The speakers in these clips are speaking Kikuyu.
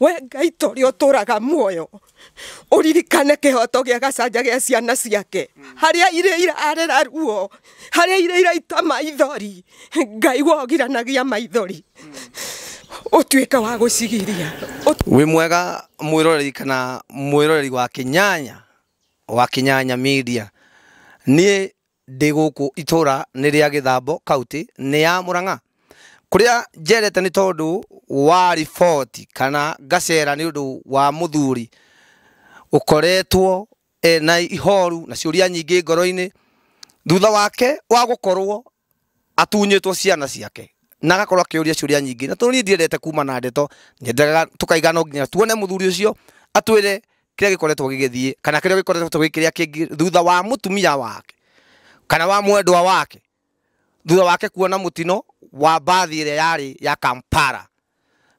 We Ngai ta ũrĩa ũtũraga muoyo, ũririkane kĩhoto gĩa Gacanja gĩa ciana ciake, harĩa irĩ irarera ruo, harĩa irĩ iraita maithori. Ngai wogiranagia maithori, ũtuĩke wa gũcigiria. Wĩ mwega mwĩroreri kana mwĩroreri wa Kĩnyanya wa Kĩnyanya Media. Niĩ ndĩ gũkũ itũra nĩ rĩa Gĩthambo, kaunti nĩ ya Murang'a, kũrĩa njerete nĩ tondũ wa riboti kana ngacera nĩ ũndũ wa mũthuri ũkoretwo ena ihoru na ciũria nyingĩ ngoro-inĩ thutha wake wa gũkorwo atunyĩtwo ciana ciake na agakorwo akĩũria ciũria nyingĩ. Na tondũ niĩ ndiendete kuma na ndeto, nyendaga tũkaiga no nginya tuone mũthuri ũcio atwĩre kĩrĩa gĩkoretwo gĩgĩthiĩ kana kĩrĩa gĩkoretwo gĩkĩrĩa kĩngĩ thutha wa mũtumia wake kana wa mwendwa wake, thutha wake kuona mũtino wa mbathi ĩrĩa yarĩ ya Kampala,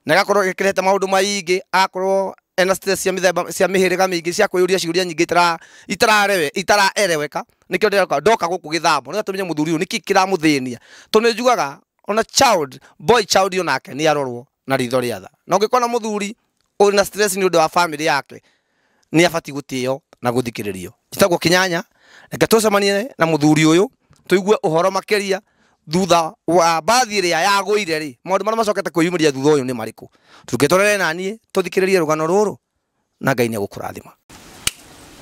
na agakorwo ĩkĩrehete maũndũ maingĩ, agakorwo ena stress cia mĩthemba cia mĩhĩrĩga mĩingĩ cia kwĩyũria ciũria nyingĩ itararewe itaraereweka. Nĩkĩo ndĩroka ndoka gũkũ Gĩthambo nĩgetha tũmenye mũthuri ũyũ nĩkĩ kĩramũthĩnia, tondũ nĩ njugaga ona child boy child onake nĩ arorwo na ritho rĩa tha, na ũngĩkona mũthuri ũrĩ na stress nĩ ũndũ wa family yake nĩ abatiĩ gũtĩo na gũthikĩrĩrio. Njĩtagwo Kĩnyanya, reke tũcemanie na mũthuri ũyũ tũigue ũhoro makĩria thutha wa mbathi ĩrĩa yagũire rĩ, maũndũ marĩa macokete kwĩyumĩria thutha ũyũ nĩ marĩkũ. Tũngĩtwarane na niĩ tũthikĩrĩrie rũgano rũrũ na Ngai nĩ egũkũrathima.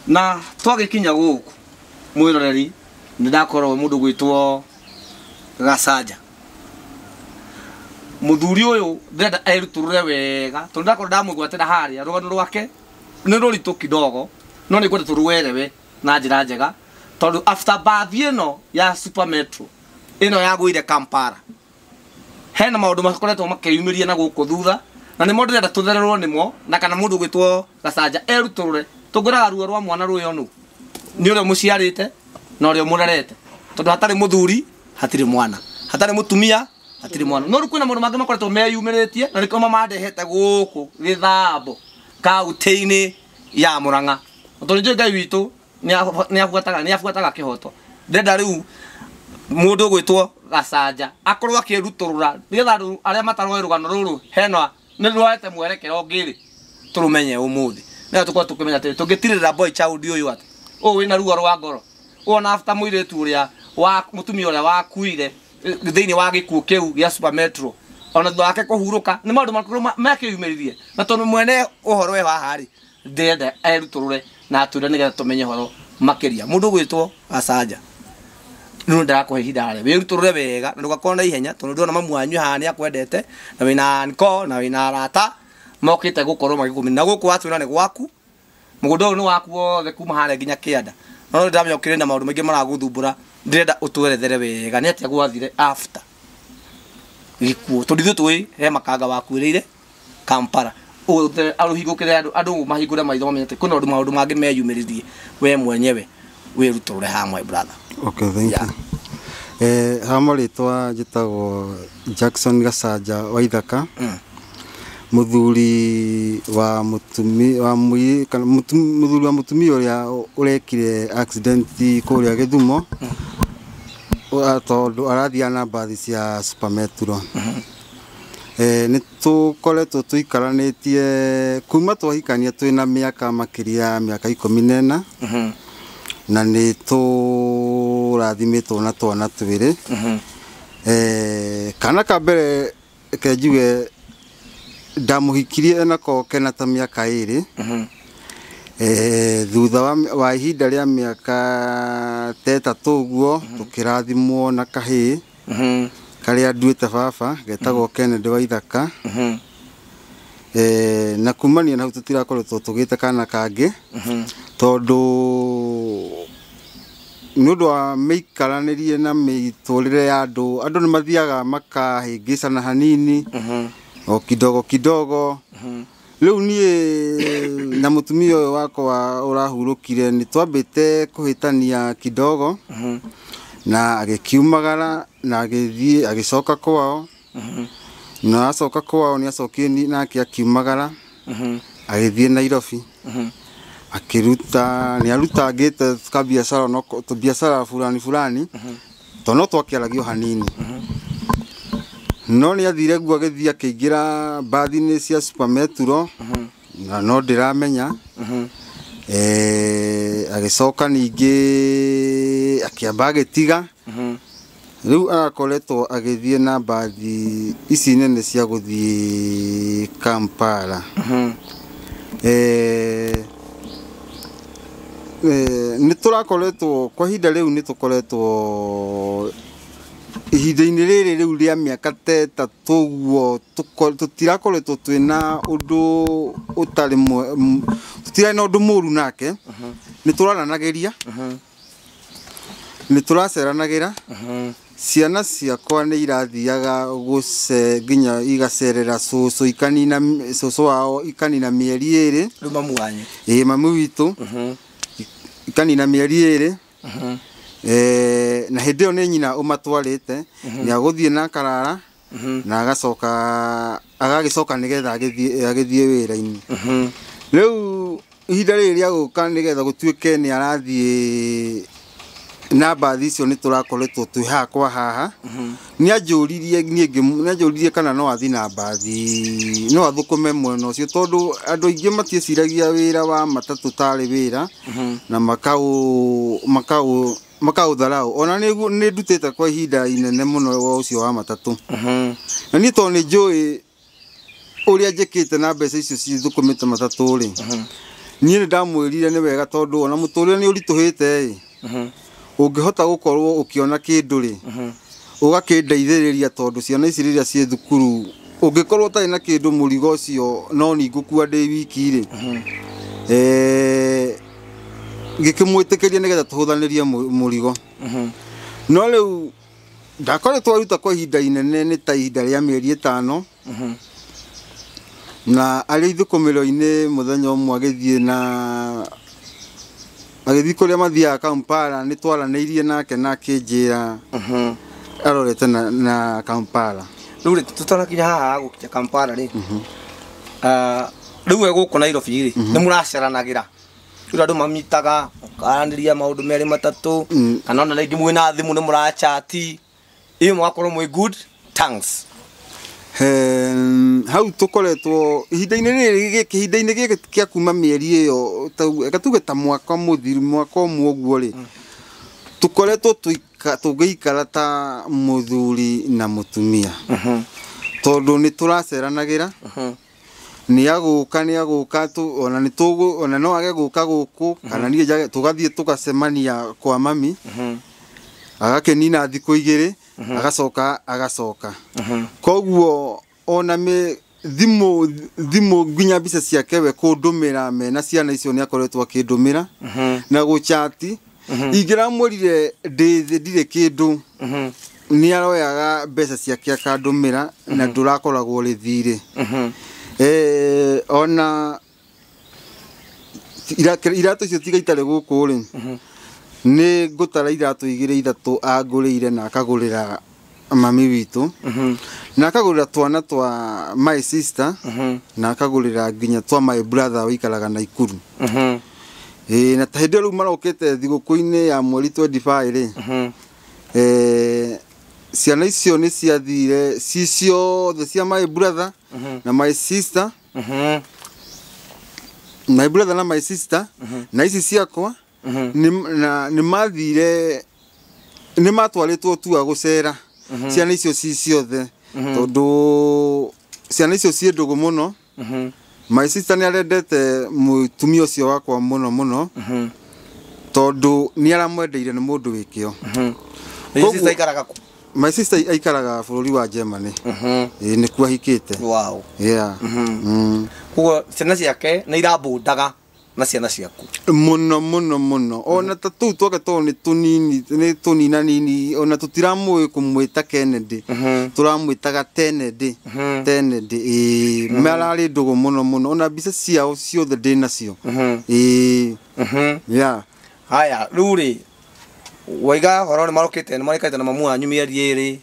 Na twagĩkinya gũkũ mwĩroreri, nĩ ndakorwo mũndũ gwĩtwo Gacanja. Mũthuri ũyũ ndĩrenda erutũrũre wega tondũ ndakorwo ndamũgwatĩra harĩa rũgano rwake nĩ rũritũ kidogo, no nĩ ngwenda tũrũerewe na njĩra njega, tondũ after bathi ĩno ya Super Metro ĩno yagũire Kampala, hena maũndũ makoretwo makĩyumĩria na gũkũ thutha, na nĩmo ndĩrenda tũthererwo nĩmo, na kana mũndũ ũgwĩtwo Gacanja erutũrũre. Tũngĩraga ruo rwa mwana rũĩ onu nĩ ũrĩa mũciarĩte na ũrĩa mũrerete, tondũ hatarĩ mũthuri hatirĩ mwana, hatarĩ mũtumia hatirĩ mwana. No rĩu kwĩna maũndũ mangĩ makoretwo meyumĩrĩtie na nĩkĩo mamandehete gũkũ Gĩthambo kaunti-inĩ ya Murang'a, tondũ nĩnjũĩ Ngai witũ nĩ abuataga kĩhoto. Ndĩrenda rĩu mũndũ ũgwĩtwo Gacanja akorwo akĩrutũrũra nĩgetha andũ arĩa mataroĩ rũgano rũrũ hena nĩ rwoete mwerekero ũngĩ rĩ, tũrũmenye ũmũthĩ, nĩgetha tũkorwo tũkĩmenya atĩrĩ tũngĩtirĩrĩra boy child ũyũ atĩ ũyũ wĩna ruo rwa ngoro ũyũ, after mũirĩtu ũrĩa wa mũtumia ũrĩa wakuire thĩinĩ wa gĩkuũ kĩu gĩa Super Metro, ona thutha wake kũhurũka nĩ maũndũ makorwo makĩyumĩririe. Na tondũ mwene ũhoro wĩ haha rĩ, ndĩrenda erutũrũre na atwĩre nĩgetha tũmenye ũhoro makĩria. Mũndũ ũgwĩtwo Gacanja, rĩu ndĩrakũhe ihinda harĩa wĩrutũrũre wega na ndũgakorwo na ihenya, tondũ ndĩrona mamu wanyu haha nĩ akwendete na wĩna anko na wĩna arata mokĩte gũkorwo magĩkũmenya, na gũkũ watwĩra nĩ gwaku, mũgũnda ũyũ nĩ waku wothe kuma harĩa nginya kĩanda. No ndĩramenya ũkĩrĩ na maũndũ maingĩ maragũthumbũra, ndĩrenda ũtwerethere wega nĩ atĩa gwathire after gĩkuũ, tondũ ithuĩ tũĩ he makanga wakuĩrĩire Kampala. Arũhingũkĩre andũ, andũ mahingũre maitho mamenye atĩ kwĩna maũndũ mangĩ meyumĩririe. We mwenyewe wĩrutũrũre haha, my brother. Okay, thank you. Ha marĩtwa njĩtagwo Jackson Gacanja Waithaka, mũthuri wa mũtumi wa mũi kana mũthuri wa mũtumia ũrĩa ũrekire accident kũrĩa Gĩthumo, tondũ arathiaga na mbathi cia Super Metro. Nĩ tũkoretwo tũikaranĩtie kuma twahikania twĩna mĩaka makĩria ya mĩaka 14, na nĩ tũrathimĩtwo na twana twĩrĩ. Kana ka mbere ke njuge ndamũhikirie enako kena ta mĩaka 2. Thutha wa ihinda rĩa mĩaka ta 3 ũguo tũkĩrathimwo na kahĩĩ karĩa nduĩte baba, getagwo Kennedy Waithaka. Na kumania na hau tũtirakoretwo tũgĩte kana kangĩ, tondũ nĩ ũndũ wa mĩikaranĩrie na mĩtũrĩre ya andũ, andũ nĩ mathiaga makahĩngĩcana hanini o kidogo kidogo. Rĩu niĩ na mũtumia ũyũ wakwa ũrahurũkire nĩ twambĩte kũhĩtania kidogo, na agĩkiumagara na agĩthiĩ agĩcoka kwao, na acoka kwao nĩ acokire nake akiumagara agĩthiĩ Nairobi, akĩruta nĩ arutangĩte kabiacara no tũbiacara fulani fulani, tondũ no twakĩaragio hanini. No nĩ athire guo agĩthiĩ akĩingĩra mbathi-inĩ cia Super Metro na no ndĩramenya. Agĩcoka ningĩ akĩamba agĩtiga. Rĩu arakoretwo agĩthiĩ na mbathi ici nene cia gũthiĩ Kampala. Nĩ tũrakoretwo kwa ihinda rĩu, nĩ tũkoretwo ihinda-inĩ rĩrĩ rĩu rĩa mĩaka ta 3 ũguo, tũtirakoretwo twĩna ũndũ ũtarĩ, tũtirarĩ na ũndũ mũru nake. Nĩ tũraranagĩria, nĩ tũraceranagĩra. Ciana ciakwa nĩ irathiaga gũce nginya igacerera cũcũ, ikanina cũcũ wao ikanina mĩeri 2. Rĩu mamu wanyu? Ĩĩ, mami witũ. Ikanina mĩeri 2. Na hĩndĩ ĩyo nĩ nyina ũmatwarĩte, nĩ agũthiĩ na akarara na agacoka agagĩcoka nĩgetha agĩthiĩ wĩra-inĩ. Rĩu ihinda rĩrĩ rĩa gũka nĩgetha gũtuĩke nĩ arathiĩ na mbathi icio, nĩ tũrakoretwo twĩ haha kwa haha. Nĩ anjũririe niĩ, nĩ anjũririe kana no athiĩ na mbathi, no athũkũme mwena ũcio, tondũ andũ aingĩ matiĩciragia wĩra wa matatũ tarĩ wĩra na makaũtharau. Ona nĩ ndutĩte kwa ihinda inene mũno wa ũcio wa matatũ, na niĩ tondũ nĩ njũĩ ũrĩa njĩkĩte na mbeca icio cithũkũmĩte matatũ rĩ, niĩ nĩ ndamwĩrire nĩ wega, tondũ ona mũtũrĩre nĩ ũritũhĩte ĩ, ũngĩhota gũkorwo ũkĩona kĩndũ rĩ, ũgakĩndeithĩrĩria, tondũ ciana ici rĩrĩa ciĩ thukuru, ũngĩkorwo ũtarĩ na kĩndũ, mũrigo ũcio no ni ngũkua ndĩ wiki rĩ. Ngĩkĩmwĩtĩkĩria nĩgetha tũhũthanĩrie mũrigo. No rĩu ndakoretwo aruta kwa ihinda inene, nĩ ta ihinda rĩa mĩeri 5, na arĩ ithũkũmĩro-inĩ mũthenya ũmwe agĩthiĩ na agĩthiĩ kũrĩa mathiaga Kampala, nĩ twaranĩirie nake na akĩnjĩra arorete na Kampala. Rĩu rĩ, tũtanakinya haha gũkinya Kampala rĩ, rĩu we gũkũ Nairobi rĩ, nĩ mũraceranagĩra? Rĩu andũ mamitaga mũkaranĩria maũndũ 2 3, kana ona rĩngĩ mwĩna thimũ nĩ mũrachati, ĩ mũgakorwo mwĩ good thanks? Hau tũkoretwo ihinda-inĩ rĩrĩ gĩkĩ, ihinda-inĩ gĩkĩ kĩa kuma mĩeri ĩyo, reke tuge ta mwaka mũthiru, mwaka ũmwe ũguo rĩ, tũkoretwo tũgĩikara ta mũthuri na mũtumia, tondũ nĩ tũraceranagĩra. Nĩ agũka ona nĩ tũgũ, ona no age gũka gũkũ kana niĩ njage, tũgathiĩ tũgacemania kwa mami, agakĩnina thikũ 2, agacoka agacoka. Koguo ona mĩ thimũ nginya mbica ciake we kũndũmĩra mena ciana icio nĩ akoretwo akĩndũmĩra na gũchati. Ingĩramwĩrire ndĩ thĩ ndirĩ kĩndũ, nĩ aroyaga mbeca ciake akandũmĩra na ndũrakoragwo rĩ thirĩ. Ona iratũ icio tiga itarĩ gũkũ rĩ, nĩ ngũtara iratũ 2 3 angũrĩire na akagũrĩra mami witũ, na akagũrĩra twana twa my sister, na akagũrĩra nginya twa my brother wĩikaraga Naikuru. Ĩĩ, na ta hĩndĩ ĩyo rĩu marokĩte thigũkũ-inĩ ya mweri 25 rĩ, ciana icio nĩ ciathire ci ciothe cia my brother na my sister, my brother na my sister na ici ciakwa, nĩ mathire, nĩ matwarĩtwo tua gũcera ciana icio ci ciothe, tondũ ciana icio ciĩ ndũgũ mũno. My sister nĩ arendete mũtumia ũcio wakwa mũno mũno, tondũ nĩ aramwendeire, nĩ mũndũ wĩ kĩo. My sister aikaraga kũ? My sister aikaraga bũrũri wa Germany. Ĩĩ, nĩkuo ahikĩte. Yeah. Koguo ciana ciake nĩ irambũndaga na ciana ciaku? Mũno mũno mũno. Ona ta tũu twake, tondũ nĩ tũnini, nĩ tũnina nini, ona tũtiramũĩ kũmwĩta Kennedy, tũramwĩtaga Kennedy Kennedy. Ĩĩ, mararĩ ndũgũ mũno mũno, ona mbica ciao ciothe ndĩ nacio. Ĩĩ, yeah. Haya, rĩu rĩ, waiga horo nĩ marokĩte, nĩ marĩkarĩte na mamu wanyu mĩeri 2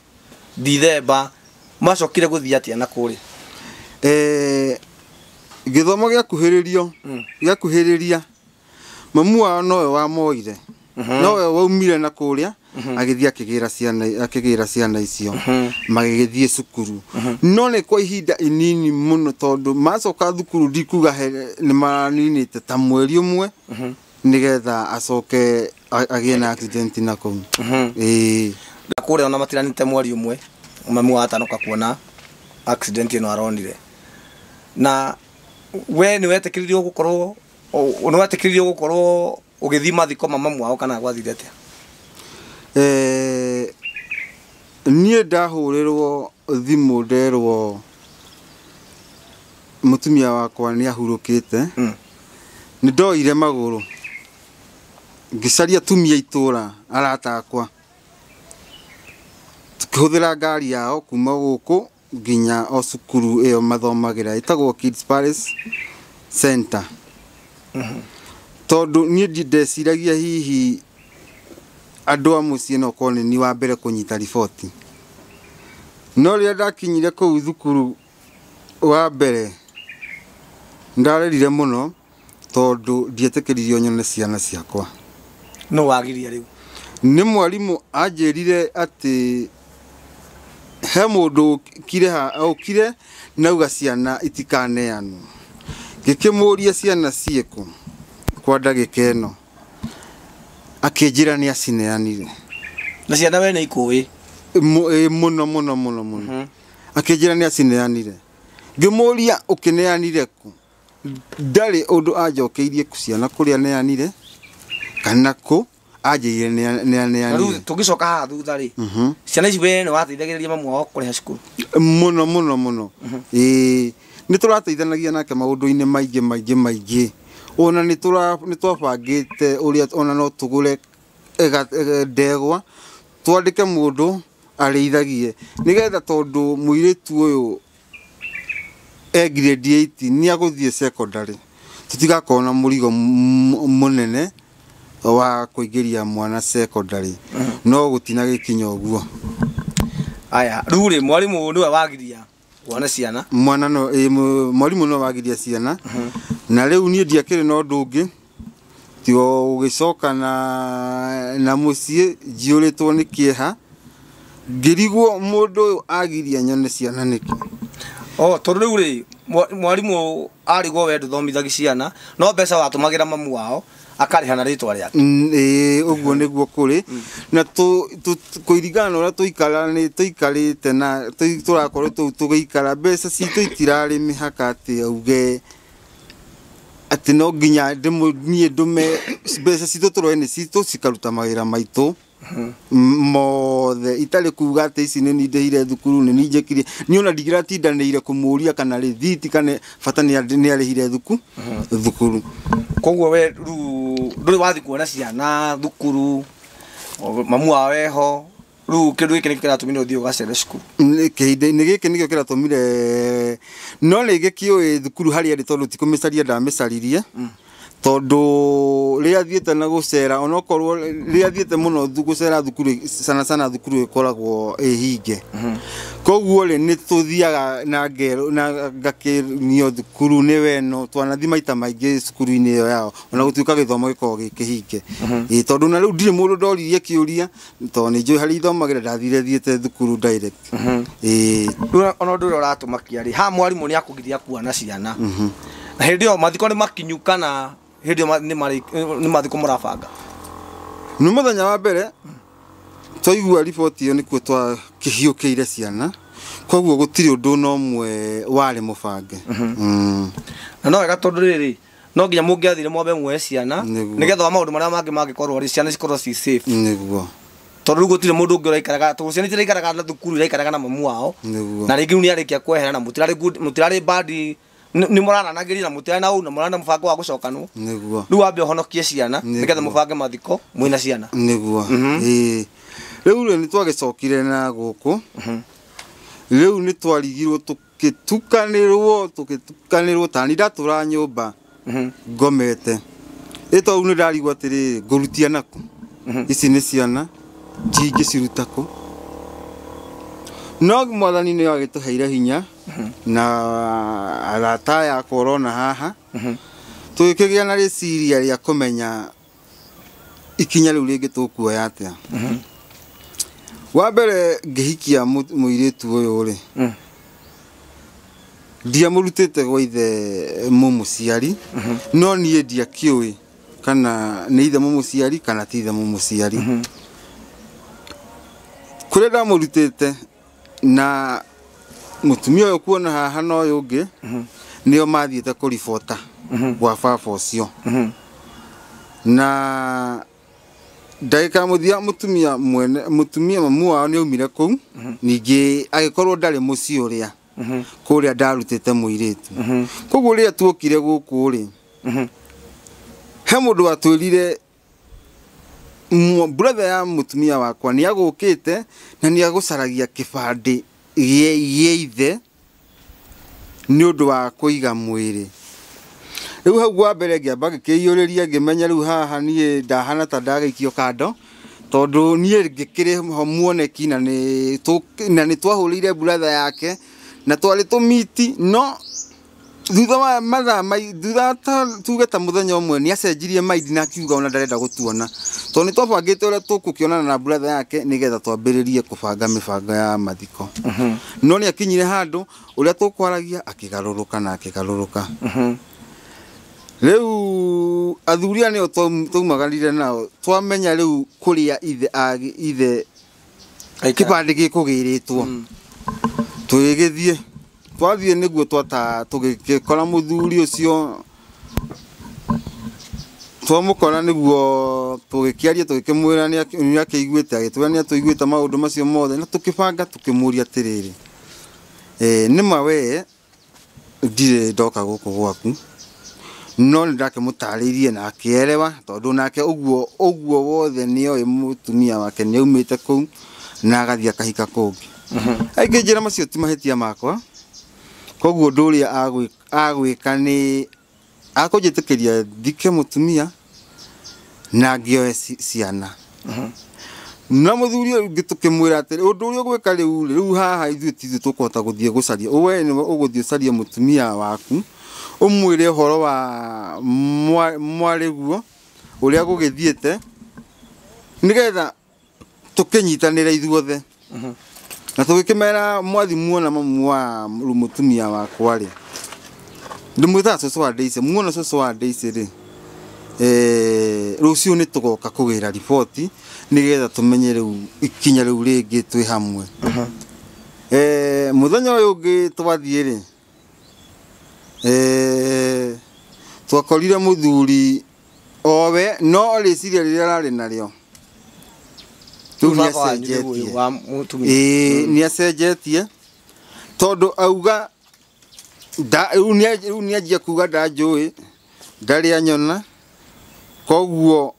Dithemba, macokire gũthiĩ atĩa na kũrĩa? Gĩthomo gĩakuhĩrĩrio, gĩakuhĩrĩria, mamu wao nowe wamoire, nowe waumire na kũrĩa. Agĩthiĩ akĩgĩra ciana icio magĩgĩthiĩ cukuru no nĩ kwa ihinda inini mũno tondũ macoka thukuru ndikuga nĩ maninĩte ta mweri ũmwe nĩgetha acoke agĩe na accident na kũu. Ĩĩ. Na kũrĩa ona matiranĩte mweri ũmwe mami wa atanoka kuona accident ĩno aronire. Na we nĩ wetĩkĩririo gũkorwo nĩ wetĩkĩririo gũkorwo ũgĩthiĩ mathiko ma mamu wao kana gwathire atĩa? Niĩ ndahũrĩrwo thimũ nderwo mũtumia wakwa nĩ ahurũkĩte. Nĩ ndoire magũrũ ngĩcaria atumia itũra arata akwa tukĩhũthĩra ngari yao kuma gũkũ nginya o cukuru ĩyo mathomagĩra ĩtagwo Kids Palace Center. Tondũ niĩ ndeciragia hihi andũ a mũciĩ no korwo nĩ niĩ wa mbere kũnyita riboti. No rĩrĩa ndakinyire kũu thukuru wa mbere ndarerire mũno tondũ ndietĩkĩririo nyone ciana ciakwa. No wagiria rĩu? Nĩ mwarimũ anjĩrire atĩ he mũndũ ũkire nauga ciana itikaneanwo. Ngĩkĩmũria ciana ciĩkũ kwa ndagĩka ĩno akĩnjĩra nĩ acineanire. Na ciana we nĩ ikũĩ? Mũno mũno mũno mũno. Akĩnjĩra nĩ acineanire. Ngĩmũria ũkĩneanire kũ? Ndarĩ ũndũ anjokeirie ciana kũrĩa neanire kana kũ anjĩrire nĩ aneanire. Rĩu tũngĩcoka haha thutha rĩ, ciana ici we nĩ wateithagĩrĩria mamu wao kũrĩha cukuru? Mũno mũno mũno. Ĩĩ, nĩ tũrateithanagia nake maũndũ-inĩ maingĩ maingĩ maingĩ. Ona nĩ twabangĩte ũrĩa ona no tũgũre ndegwa twandĩke mũndũ arĩithagie nĩgetha tondũ mũirĩtu ũyũ e grade 8 nĩ agũthiĩ secondary tũtigakorwo na mũrigo mũnene wa kũingĩria mwana secondary no gũtinagĩkinya ũguo. Aya, rĩu rĩ mwarimũ nĩwe wagiria kuona ciana? Mwana no mwarimũ no wagiria ciana. Na rĩu niĩ ndiakĩrĩ na ũndũ ũngĩ tiga gũgĩcoka na mũciĩ njiyũrĩtwo nĩ kĩeha ngĩrigwo mũndũ ũyũ agiria nyone ciana nĩkĩ. Oh, tondũ rĩu rĩ mwarimũ arigwo we ndũthomithagia ciana no mbeca watũmagĩra mamu wao akarĩha na rĩtwa rĩake. Ĩĩ, ũguo nĩguo kũrĩ. Na kũringana na ũrĩa tũikarĩte na tũrakorwo tũgĩikara mbeca citũ itirarĩ mĩhaka atĩ auge atĩ no nginya niĩ ndũme mbeca citũ tũroe nĩ citũ cikaruta mawĩra maitũ mothe itarĩ kuga atĩ ici nĩ niĩ ndĩhire thukuru nĩ niĩ njĩkire. Niĩ ona ndingĩratindanĩire kũmũria kana rĩthiti kana bata nĩ arĩhire thukuru. Koguo we rĩu ndũrĩ wathiĩ kuona ciana thukuru mamu wao eho rĩu kĩndũ gĩkĩ nĩkĩo kĩratũmire ũthiĩ ũgacere cukuru? Kĩhinda-inĩ gĩkĩ nĩkĩo kĩratũmire no rĩngĩ kĩũĩ thukuru harĩa ĩrĩ tondũ ti kũmĩcaria ndamĩcaririe tondũ rĩrĩa thiĩte na gũcera onokorwo rĩrĩa thiĩte mũno gũcera thukuru sana sana thukuru ĩkoragwo ĩ hinge. Koguo rĩ nĩ tũthiaga na ngero na ngakĩnio thukuru nĩ weno twanathi maita maingĩ cukuru-inĩ ĩyo yao ona gũtuĩka gĩthomo gĩkoragwo gĩ kĩhinge. Ĩĩ, tondũ na rĩu ndirĩ mũndũ ndoririe kĩũria tondũ nĩ njũĩ harĩa ithomagĩra ndathire thiĩte thukuru direct. Ĩĩ. Rĩu ona ũndũ ũrĩa ũratũmakia rĩ haha mwarimũ nĩ akũgiria kuona ciana. Na hĩndĩ ĩyo mathiko nĩ makinyu kana hĩndĩ ĩyo nĩ mathiko mũrabanga? Nĩ mũthenya wa mbere twaigua riboti ĩyo nĩkuo twakĩhiũkĩire ciana koguo gũtirĩ ũndũ ona ũmwe warĩ mũbange. Na no wega tondũ rĩrĩ no nginya mũngĩathire mwambe muoe ciana nĩgetha maũndũ marĩa mangĩ mangĩkorwo rĩ ciana cikorwo ci safe. Nĩguo. Tondũ rĩu gũtirĩ mũndũ ũngĩ ũraikaraga tondũ ciana itiraikaraga na thukuru iraikaraga na mamu wao. Na rĩngĩ rĩu nĩarĩkia kwehera na mũtirarĩ bandi nĩ mũraranagĩria na mũtirarĩ na ũũ na mũrarĩ na mũbango wa gũcokanwo. Nĩguo. Rĩu wambe ũhonokie ciana nĩgetha mũbange mathiko mwĩna ciana. Nĩguo. Ĩĩ. Rĩu rĩ nĩ twagĩcokire na gũkũ. Rĩu nĩ twarigirwo tũgĩtukanĩrwo ta niĩ ndatũra nyũmba ngomete. Ĩ tondũ nĩ ndarigwo atĩrĩrĩ ngũrutia nakũ? Ici nĩ ciana ndingĩciruta kũ? No mwathani nĩ agĩtũheire hinya na arata aya akwa ũrona haha tũgĩkĩgĩa na rĩciria rĩa kũmenya ikinya rĩu rĩngĩ tũkuoya atĩa. Wa mbere ngĩhikia mũirĩtu ũyũ rĩ, ndiamũrutĩte gwa ithe mũmũciari, no niĩ ndiakĩũĩ kana nĩ ithe mũmũciari kana ti ithe mũmũciari. Kũrĩa ndamũrutĩte na mũtumia ũyũ kuona haha na ũyũ ũngĩ nĩo mathiĩte kũribota gwa baba ũcio. Na ndagĩka ya mũthia mũtumia mwene mũtumia mamu wao nĩ aumire kũu, ningĩ agĩkorwo ndarĩ mũciĩ ũrĩa kũrĩa ndarutĩte mũirĩtu. Koguo rĩrĩa tuokire gũkũ rĩ, he mũndũ watwĩrire brother ya mũtumia wakwa nĩ agũkĩte na nĩ agũcaragia kĩbandĩ gĩa ithe nĩ ũndũ wa kũiga mwĩrĩ. Rĩu hau wa mbere ngĩamba ngĩkĩiyũrĩria ngĩmenya rĩu haha niĩ ndahana ta ndagĩikio kando, tondũ niĩ ngĩkĩrĩ ho muoneki na nĩ twahũrĩire brother yake na twarĩ tũmiti, no thutha wa mathaa thutha ta tuge ta mũthenya ũmwe nĩ acenjirie maindi na akiuga ona ndarenda gũtuona, tondũ nĩ twabangĩte ũrĩa tũgũkĩonana na brother yake nĩgetha twambĩrĩrie kũbanga mĩbango ya mathiko. No nĩ akinyire handũ ũrĩa tũkwaragia akĩgarũrũka na akĩgarũrũka. Rĩu athuri aya nĩo twaumagarire nao twamenya rĩu kũrĩa ithe kĩbandĩ gĩkũgĩrĩtwo, tũgĩgĩthiĩ twathiĩ nĩguo tũgĩkora mũthuri ũcio, twamũkora nĩguo tũgĩkĩaria tũgĩkĩmwĩra nĩ akĩiguĩte, agĩtwĩra nĩ atũiguĩte maũndũ macio mothe, na tũkĩbanga tũkĩmũria atĩrĩrĩ, nĩma we ndirĩ ndoka gũkũ gwaku, no nĩ ndakĩmũtarĩirie na akĩerewa, tondũ nake ũguo ũguo wothe nĩoĩ mũtumia wake nĩaumĩte kũu na agathiĩ akahika kũngĩ. Aingĩ njĩra macio ti mahĩtia makwa, koguo ũndũ ũrĩa agwĩka nĩ akũnjĩtĩkĩria thike mũtumia na ngĩoe ciana. Na mũthuri ũyũ ũngĩ tũkĩmwĩra atĩrĩ, ũndũ ũrĩa ũgwĩka rĩu rĩu haha ithuĩ ti ithuĩ tũkũhota gũthiĩ gũcaria, we nĩwe ũgũthiĩ ũcarie mũtumia waku ũmwĩre ũhoro wa mwarĩguo ũrĩa gũgĩthiĩte nĩgetha tũkĩnyitanĩre ithuothe. Na tũgĩkĩmera mwathi muona mamu wa mũtumia wakwa rĩ, ndĩmwĩtaga cũcũ wa Daisy, muona cũcũ wa Daisy rĩ, rũciũ nĩ tũgoka kũgĩra riboti nĩgetha tũmenye rĩu ikinya rĩu rĩngĩ twĩ hamwe. Mũthenya ũyũ ũngĩ twathiĩ rĩ, twakorire mũthuri owe no rĩciria rĩrĩa ararĩ narĩo rĩu nĩ acenjetie, tondũ auga rĩu nĩ anjia kuga ndanjũĩ ndarĩ anyona, koguo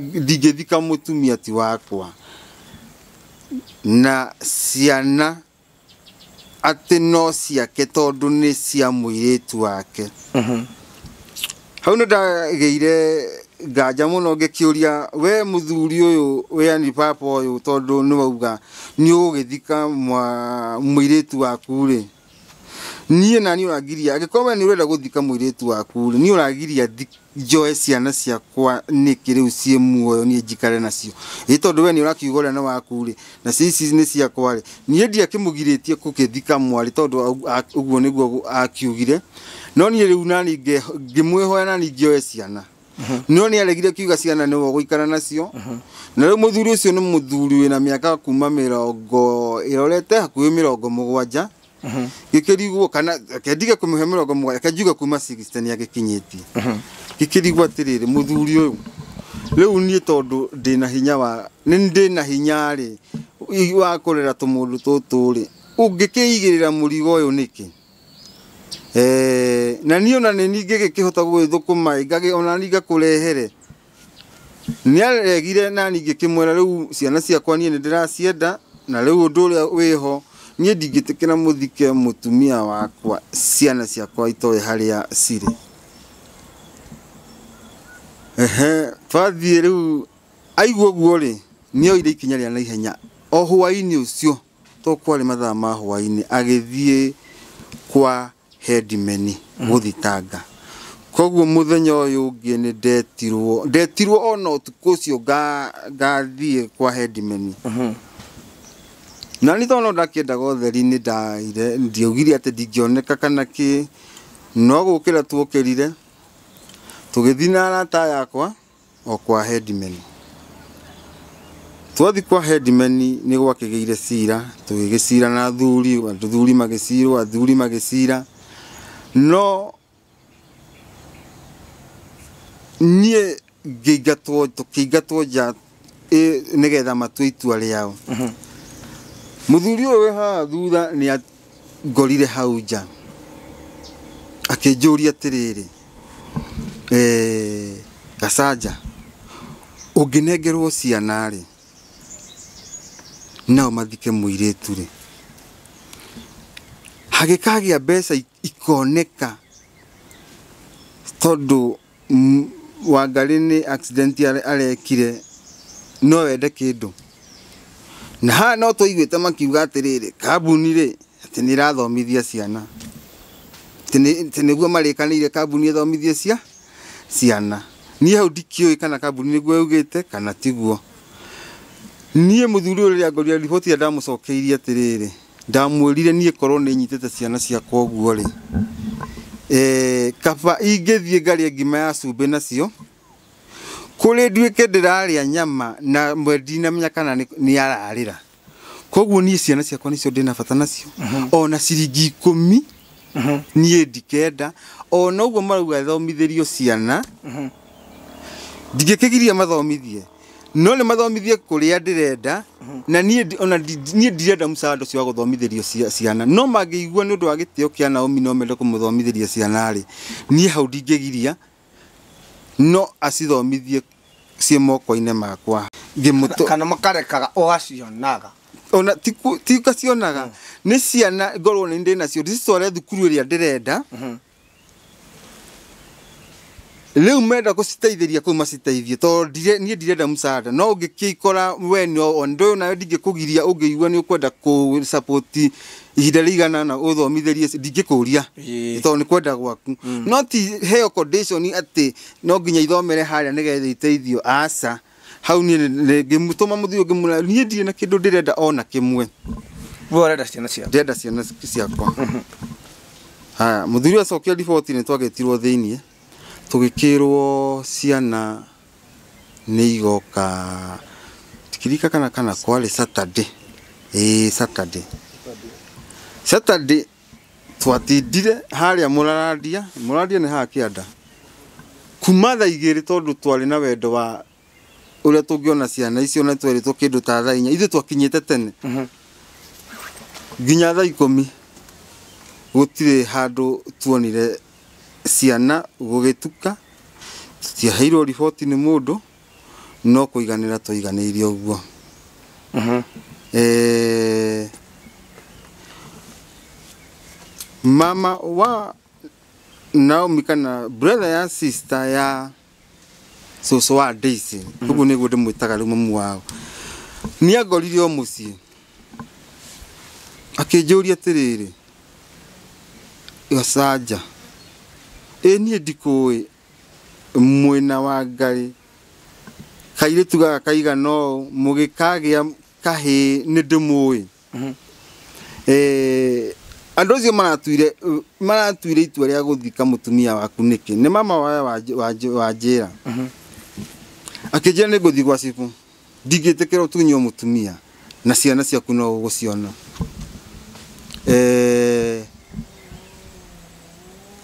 ndingĩthika mũtumia ti wakwa na ciana atĩ no ciake tondũ nĩ cia mũirĩtu wake. Hau nĩ ndagĩire nganja mũno ngĩkĩũria we mũthuri ũyũ we yani baba ũyũ, tondũ nĩ wauga nĩ ũgũgĩthika mũirĩtu waku rĩ, niĩ na niĩ ũrangiria angĩkorwo we nĩ ũrenda gũthika mũirĩtu waku rĩ, niĩ ũrangiria njoe ciana ciakwa nĩkĩ rĩu ciĩ muoyo niĩ njikare nacio, ĩ tondũ we nĩ ũrakiuga ũrĩa nĩ waku rĩ, na cio ici nĩ ciakwa rĩ, niĩ ndiakĩmũgirĩtie gũgĩthika mwarĩ tondũ ũguo nĩguo akiugire, no niĩ rĩu nani ngĩmwĩhoya nani ngĩoe ciana, no nĩ aregire kiuga ciana nĩwe ũgũikara nacio. Na rĩu mũthuri ũcio nĩ mũthuri wĩna mĩaka kuma 70 ĩrorete hakuhĩ 70, gĩkĩrigwo kana kendige kũmũhe 70, kenjuge kuma 60 nĩ agĩkinyĩtie. Gĩkĩrigwo atĩrĩrĩ, mũthuri ũyũ rĩu niĩ tondũ ndĩna hinya wa nĩ ndĩna hinya rĩ wa kũrera tũmũndũ tũtũ rĩ, ũngĩkĩigĩrĩra mũrigo ũyũ nĩkĩ? Na niĩ ona nĩ ningĩ gĩkĩhota gũgĩthũkũma ona niĩ ngakũrehere. Nĩ aregire na niĩ ngĩkĩmwĩra rĩu ciana ciakwa niĩ nĩ ndĩracienda, na rĩu ũndũ ũrĩa wĩho niĩ ndingĩtĩkĩra mũthike mũtumia wakwa ciana ciakwa itoĩ harĩa cirĩ. Twathiĩ rĩu aigua ũguo rĩ, nĩ oire ikinya rĩa naihenya o hwaĩ-inĩ ũcio, to kwarĩ mathaa ma hwaĩ-inĩ, agĩthiĩ kwa headman gũthitanga. Koguo muthenya uyu ungi ni ndetirwo ona utuku ucio ngathiĩ kwa headman. Na ni tono ndakiendaga ũtheri nĩ ndaire ndiaugire atĩ ndingĩoneka kana kĩ no gũkĩra tuokĩrire tũgĩthiĩ na arata yakwa o kwa headman. Twathi kwa headman nĩ gwakĩgĩire cira tũgĩgĩcira na athuri athuri magĩcirwo athuri magĩcira no niĩ ngĩingatwo tũkĩingatwo nja nĩgetha matue itua rĩao. Mũthuri ũyũ wĩ haha thutha nĩ angorire hau nja akĩnjũria atĩrĩrĩ Gacanja ũngĩnengerwo ciana rĩ nao mathike mũirĩtu rĩ hagĩkagĩa mbeca ikoneka tondũ Wangari nĩ accident arekire no wende kĩndũ na haha no tũiguĩte makiuga atĩrĩrĩ kambuni rĩ atĩ nĩ ĩrathomithia ciana atĩ nĩguo marĩkanĩire kambuni ĩthomithie ciana. Niĩ hau ndikĩũĩ kana kambuni nĩguo yaugĩte kana tiguo. Niĩ mũthuri ũyũ rĩrĩa ngorire riboti ĩrĩa ndamũcokeirie atĩrĩrĩ ndamwĩrire niĩ korwo nĩ nyitĩte ciana ciakwa ũguo rĩ kaba ingĩthiĩ ngarĩe ngima ya cumbĩ nacio kũrĩ nduĩke ndĩrarĩa nyama na ndinamenya kana nĩ ararĩra. Koguo niĩ ciana ciakwa nĩcio ndĩna bata nacio ona ciringi 10 niĩ ndikenda ona ũguo marauga thomithĩrio ciana ndingĩkĩgiria mathomithie no nĩ mathomithie kũrĩa ndĩrenda na niĩ ona niĩ ndirenda mũcaara ũcio wa gũthomithĩrio ciana no mangĩigua nĩ ũndũ wa gĩtĩo kĩa Naomi no mende kũmũthomithĩria ciana rĩ niĩ hau ndingĩgiria no acithomithie ciĩ moko-inĩ makwa. Kana makarekaga ũgacionaga ona ti ngacionaga nĩ ciana ngorwo nĩ ndĩ nacio ndicitware thukuru ĩrĩa ndĩrenda rĩu menda gũciteithĩria kũu maciteithie tondũ niĩ ndirenda mũcaara no ũngĩkĩkora we no ũndũ ũyũ nawe ndingĩkũgiria ũngĩigua nĩ ũkwenda kũ support ihinda rĩigana na ũthomithĩrie ndingĩkũria tondũ nĩ kwenda gwaku no ti heo condition atĩ no nginya ithomere harĩa nĩgetha iteithio aca. Hau niĩ ngĩmũtũma mũthuri ngĩmwĩra niĩ ndirĩ na kĩndũ ndĩrenda ona kĩmwe. We ũrenda ciana ciaku? Ndĩrenda ciana ciakwa. Haya mũthuri acokia riboti nĩ twagĩtirwo thĩiniĩ tũgĩkĩrwo ciana nĩ igoka tikirika kana kwarĩ Saturday. Saturday Saturday twatindire harĩa mũrarandia nĩ haha kĩanda kuma thaa 2 tondũ twarĩ na wendo wa ũrĩa tũngĩona ciana icio na twerĩtwo kĩndũ ta thaa 4 ithuĩ twakinyĩte tene nginya thaa 10 gũtirĩ handũ tuonire ciana gũgĩtuka tũtiaheirwo riboti nĩ mũndũ no kũiganĩra twaiganĩire ũguo. Mama wa Naomi kana brother ya sister ya cũcũ wa Daisy ũguo nĩguo ndĩmwĩtaga rĩu mamu wao nĩ angorire o mũciĩ akĩnjũria atĩrĩrĩ Gacanja ĩ niĩ ndikũĩ mwĩna wa Ngai kairĩtu gaka kaigana ũũ mũgĩkagĩa kahĩĩ nĩ ndĩmũĩ. Andũ acio maratuire itua rĩa gũthika mũtumia waku nĩkĩ nĩ mama wa njĩra akĩnjĩra nĩ ngũthiĩ gwa cibũ ndingĩtĩkĩra ũtunywo mũtumia na ciana ciaku no ũgũciona.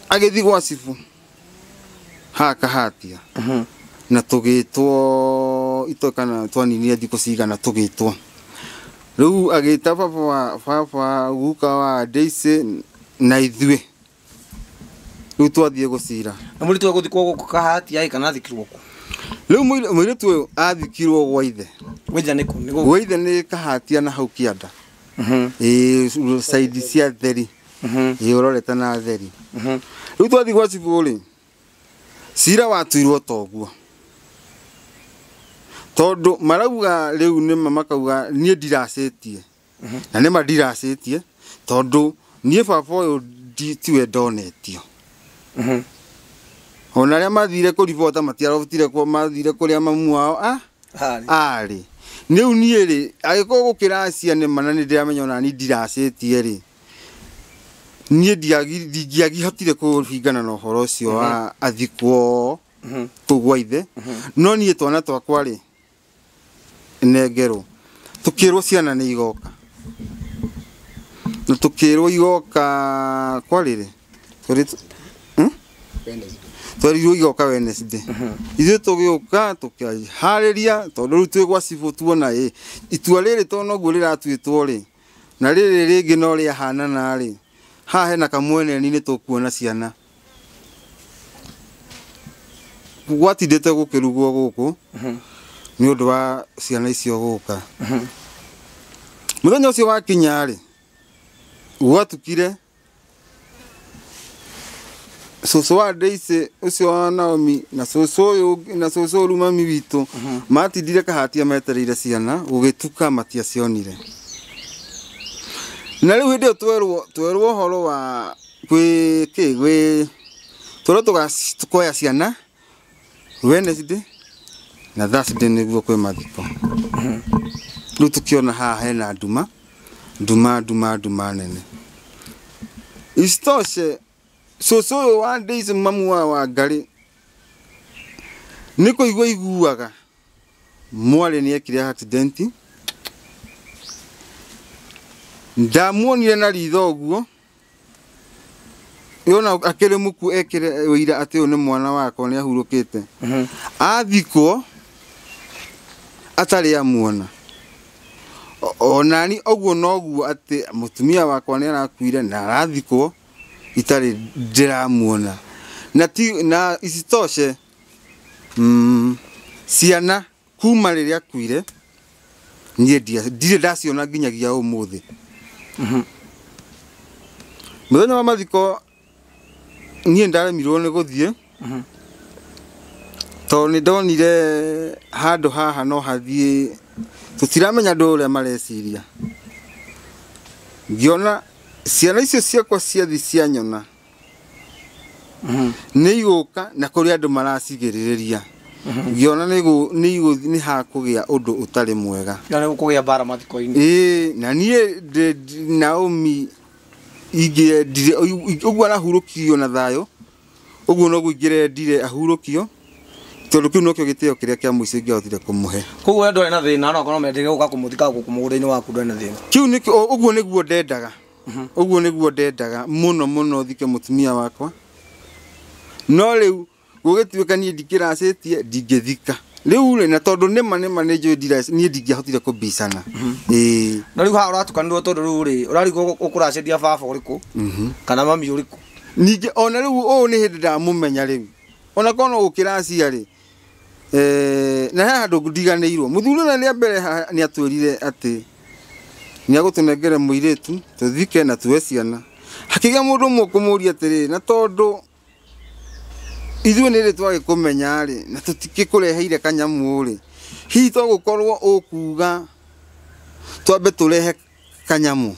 Agĩthiĩ gwa cibũ haha Kahatia na tũgĩtwo ito kana twaninire thikũ cigana tũgĩtwo rĩu agĩta baba guka wa Daisy na ithuĩ rĩu twathiĩ gũcira. Na mũirĩtu agũthikwo gũkũ Kahatia kana athikirwo kũ? Rĩu mũirĩtu ũyũ athikirwo gwa ithe. Gwa ithe nĩ kũ? Gwa ithe nĩ Kahatia na hau kĩanda. Saidi cia theri. Ũrorete na theri. Rĩu twathiĩ gwa cibũ rĩ cira watuirwo toguo tondũ marauga rĩu nĩma makauga niĩ ndiracĩtie na nĩma ndiracĩtie tondũ niĩ baba ũyũ tiwe ndonetio. Ona arĩa mathire kũribota matiarobotire kwa mathire kũrĩa mamu wao arĩ. Rĩu niĩ rĩ agĩkorwo gũkĩracia nĩ mana nĩ ndĩramenya ona niĩ ndiracĩtie rĩ niĩ ndingĩagĩhotire kũringana na ũhoro ũcio wa athikwo kũu gwa ithe. No niĩ twana twakwa rĩ nengerwo tukirwo ciana nĩ igoka na tukirwo igoka kwarĩrĩ twerirwo igoka Wednesday. Ithuĩ tũgĩũka tũkĩharĩria tondũ rĩu twĩ gwa cibũ tuona ĩ itua rĩrĩ tondũ noguo rĩratuĩtwo rĩ na rĩrĩ rĩngĩ no rĩahanana rĩ haha hena kamweneni nĩ tũkuona ciana. Gwatindĩte gũkĩrugwo gũkũ nĩ ũndũ wa ciana icio gũka. Mũthenya ũcio wakinya rĩ gwatukire cũcũ wa Daisy ũcio wa Naomi na cũcũ ũyũ na cũcũ ũrũ mami witũ matindire kahatia metereire ciana gũgĩtuka matiacionire. Na rĩu hĩndĩ ĩyo twerwo ũhoro wa gwĩ kĩ gwĩ twerwo tũkoya ciana Wednesday na Thursday nĩguo kwĩ mathiko. Rĩu tũkĩona haha hena nduma nduma nduma nduma nene. Isitoshe cũcũ ũyũ wa Daisy mamu wa Wangari nĩ kũigua iguaga mwarĩ nĩ ekire accident. Ndamuonire na ritho ũguo yona akĩrĩ mũkuo ekĩre ũira atĩ ũyũ nĩ mwana wakwa nĩ ahurũkĩte. Athikwo atarĩ amuona. Onani ũguo noguo atĩ mũtumia wakwa nĩ arakuire na arathikwo itarĩ ndĩramuona. Na ti na isitoshe ciana kuma rĩrĩa akuire niĩ ndirĩ ndaciona nginyagia ũmũthĩ. Mũthenya wa mathiko niĩ ndaremirwo nĩ gũthiĩ tondũ nĩ ndonire handũ haha no hathiĩ tũtiramenya andũ ũrĩa mareciria. Ngĩona ciana icio ciakwa ciathi cianyona nĩ igũka na kũrĩ andũ maracigĩrĩrĩria. Ngĩona nĩ hakũgĩa ũndũ ũtarĩ mwega. Na nĩ gũkũgĩa mbara mathiko-inĩ. Ĩĩ na niĩ Naomi ingĩendire ũguo arahurũkirio na thayũ ũguo noguo ingĩrendire ahurũkio tondũ kĩu nokĩo gĩtĩo kĩrĩa kĩa mũico ingĩahotire kũmũhe. Koguo we ndwarĩ na thĩna no korwo mendire gũka kũmũthika gũkũ mũgũnda-inĩ waku ndwarĩ na thĩna. Kĩu nĩkĩo ũguo nĩguo ndendaga. Ũguo nĩguo ndendaga mũno mũno thike mũtumia wakwa. No rĩu gũgĩtuĩka niĩ ndikĩracĩtie ndingĩthika. Rĩu rĩ na tondũ nĩma nĩma nĩ njũĩ niĩ ndingĩahotire kũmbicana. Ĩĩ. No rĩu haha ũratukanĩrwo tondũ rĩu rĩ ũrarigwo ũkũracĩria baba ũrĩkũ kana mami ũrĩkũ. Ningĩ ona rĩu ũũ nĩ hĩndĩ ndamũmenya rĩu. Ona korwo no gũkĩracia rĩ na he handũ ndiganĩirwo. Mũthuri ũrĩa rĩa mbere nĩ atwĩrire atĩ nĩ agũtũnengere mũirĩtu tũthike na tuwe ciana. Hakĩgĩa mũndũ ũmwe ũkũmũria atĩrĩrĩ na tondũ ithuĩ nĩ rĩ twagĩkũmenya rĩ na tũtikĩkũreheire kanyamũ rĩ hihi to gũkorwo ũkuga twambe tũrehe kanyamũ.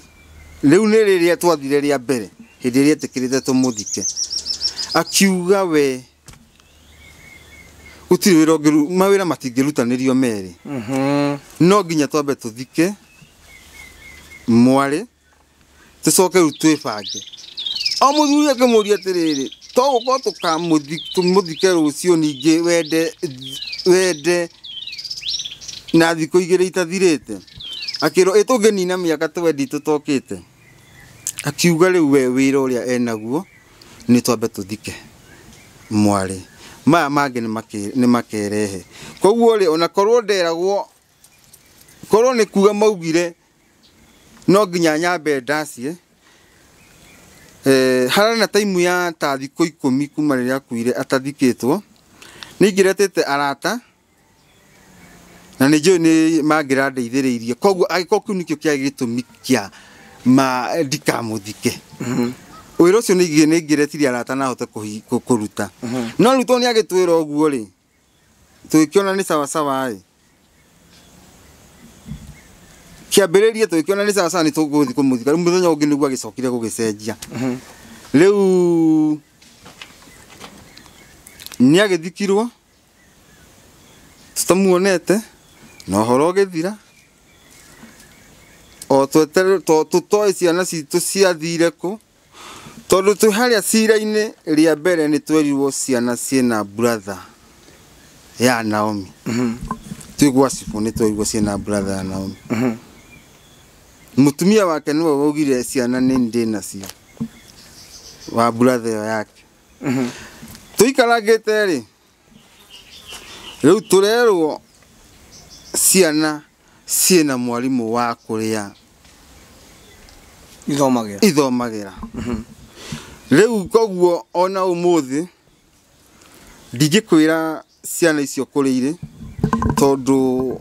Rĩu nĩ rĩrĩa twathire rĩa mbere hĩndĩ ĩrĩa etĩkĩrĩte tũmũthike akiuga we gũtirĩ wĩra ũngĩ mawĩra matingĩrutanĩrio merĩ. No nginya twambe tũthike mwarĩ tũcoke rĩu twĩbange. O mũthuri akĩmũria atĩrĩrĩ to gũkorwo tũkamũthike rũciũ ningĩ wende na thikũ igĩrĩ itathirĩte. Akĩrwo ĩ tũngĩnina mĩaka twendi tũtokĩte. Akiuga rĩu we wĩra ũrĩa enaguo nĩ twambe tũthike mwarĩ maya mangĩ nĩ makerehe. Koguo rĩ ona korwo nderagwo korwo nĩ kuga maugire no nginya nyambe ndacie hararĩ na taimu ya ta thikũ 10 kuma rĩrĩa akuire atathikĩtwo nĩ ingĩretete arata na nĩ njũĩ nĩ mangĩrandeithĩrĩirie. Koguo angĩkorwo kĩu nĩkĩo kĩarĩ gĩtũmi kĩa ma ndikamũthike wĩra ũcio nĩ ingĩretirie arata na hote kũruta. No rĩu tondũ nĩ agĩtwĩra ũguo rĩ tũgĩkĩona nĩ sawasawa ĩ kĩambĩrĩria tũgĩkĩona nĩ sawasawa nĩ tũgũthiĩ kũmũthika. Rĩu mũthenya ũngĩ nĩguo agĩcokire gũgĩcenjia. Rĩu Nĩ agĩthikirwo tũtamuonete na ũhoro ũgĩthira o tũtoĩ ciana citũ ciathire kũ tondũ twĩ harĩa cira-inĩ rĩa mbere nĩ twerirwo ciana ciĩna brother ya Naomi. Twĩ gwa cibũ nĩ twerirwo ciĩna brother ya Naomi. Mũtumia wake nĩwe waugire ciana nĩ ndĩ nacio wa brother ĩyo yake. Tũikarangĩte rĩ rĩu tũrerwo ciana ciĩna mwarimũ wa kũrĩa ithomagĩra. Rĩu koguo ona ũmũthĩ ndingĩkwĩra ciana icio kũrĩa irĩ tondũ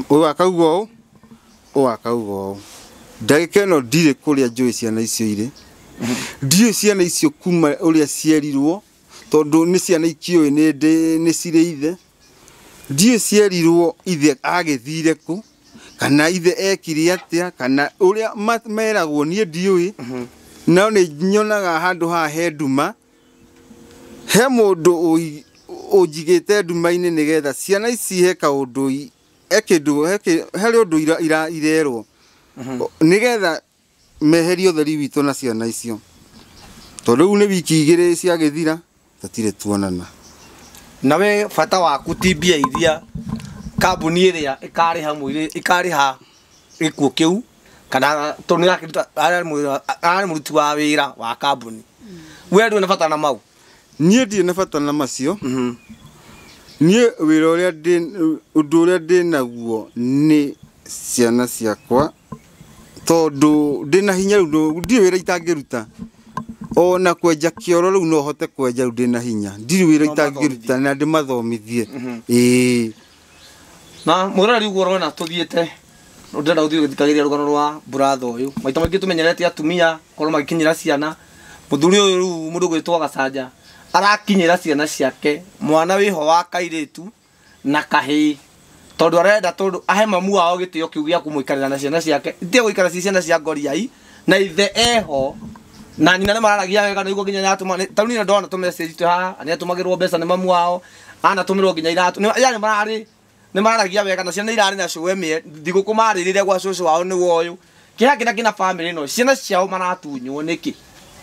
ũyũ akauga ũũ ũyũ akauga ũũ. Ndagĩka ĩno ndirĩ kũrĩa njũĩ ciana icio irĩ. Ndiũĩ ciana icio kuma ũrĩa cierirwo tondũ nĩ ciana ikĩũĩ nĩ cirĩ ithe. Ndiũĩ cierirwo ithe agĩthire kũ kana ithe ekire atĩa kana ũrĩa meragwo niĩ ndiũĩ. No nĩ nyonaga handũ haha he nduma, he mũndũ ũnjigĩte nduma-inĩ nĩgetha ciana ici he kaũndũ he kĩndũ harĩ ũndũ irerwo nĩgetha meherie ũtheri witũ na ciana icio. Tondũ rĩu nĩ wiki igĩrĩ ciagĩthira tũtirĩ tuonana. Nawe bata waku ti mbia iria kambuni ĩrĩa ĩkarĩha mwĩrĩ ĩkarĩha gĩkuũ kĩu kana tondũ nĩarakĩruta ararĩ mũruti wa wĩra wa kambuni. We ndũrĩ na bata na mau? Niĩ ndirĩ na bata na macio. Niĩ wĩra ũrĩa ndĩ ũndũ ũrĩa ndĩ naguo nĩ ciana ciakwa tondũ ndĩna hinya rĩu ndirĩ wĩra itangĩruta. Ona kwenja kĩoro rĩu no hote kwenja rĩu ndĩna hinya. Ndirĩ wĩra itangĩruta na ndĩmathomithie. Ĩĩ. Na mũrori ũguo ũrona tũthiĩte ndĩrenda gũthiĩ gũthikagĩrĩria rũgano rwa buratha ũyũ. Maita maingĩ tũmenyerete atumia korwo magĩkinyĩra ciana. Mũthuri ũyũ rĩu mũndũ ũgwĩtwo Gacanja arakinyĩra ciana ciake mwana wĩho wa kairĩtu na kahĩĩ tondũ arenda tondũ ahe mamu wao gĩtĩo kĩu gĩa kũmũikarĩra na ciana ciake. Itige gũikara ci ciana cia ngoriai na ithe eho na nyina nĩ mararagia wega nĩguo nginya nĩatũma tondũ niĩ ndona tũ message twĩ haha nĩatũmagĩrwo mbeca nĩ mamu wao anatũmĩrwo nginya iratũ yani mararĩ nĩ mararagia wega na ciana irarĩ na cũwe mĩe thigũkũ marĩrĩre gwa cũcũ wao nĩ woyũ kĩrĩa kĩna kĩna family ĩno ciana ciao maratunywo nĩkĩ?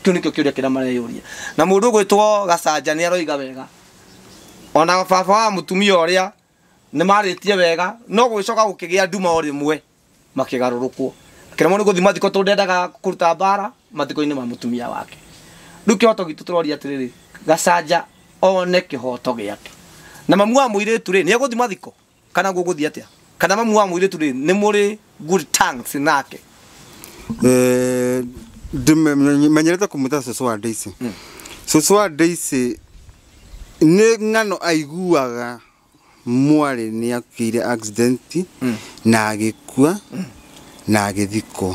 Kĩu nĩkĩo kĩũria kĩrĩa mareyũria. Na mũndũ ũgwĩtwo Gacanja nĩ aroiga wega ona baba wa mũtumia ũrĩa nĩ marĩtie wega no gũgĩcoka gũkĩgĩa nduma o rĩmwe makĩgarũrũkwo akĩremwo nĩ gũthiĩ mathiko tondũ ndendaga kũruta mbara mathiko-inĩ ma mũtumia wake. Rĩu kĩhoto gitũ tũroria atĩrĩrĩ Gacanja one kĩhoto gĩake. Na mamu wa mũirĩtu rĩ nĩ egũthiĩ mathiko kana gũgũthiĩ atĩa? Kana mamu wa mũirĩtu rĩ nĩ mũrĩ good thanks nake? Menyerete kũmwĩta cũcũ wa Daisy. Cũcũ wa Daisy nĩ ng'ano aiguaga mwarĩ nĩ akĩire accident na agĩkua na agĩthikwo.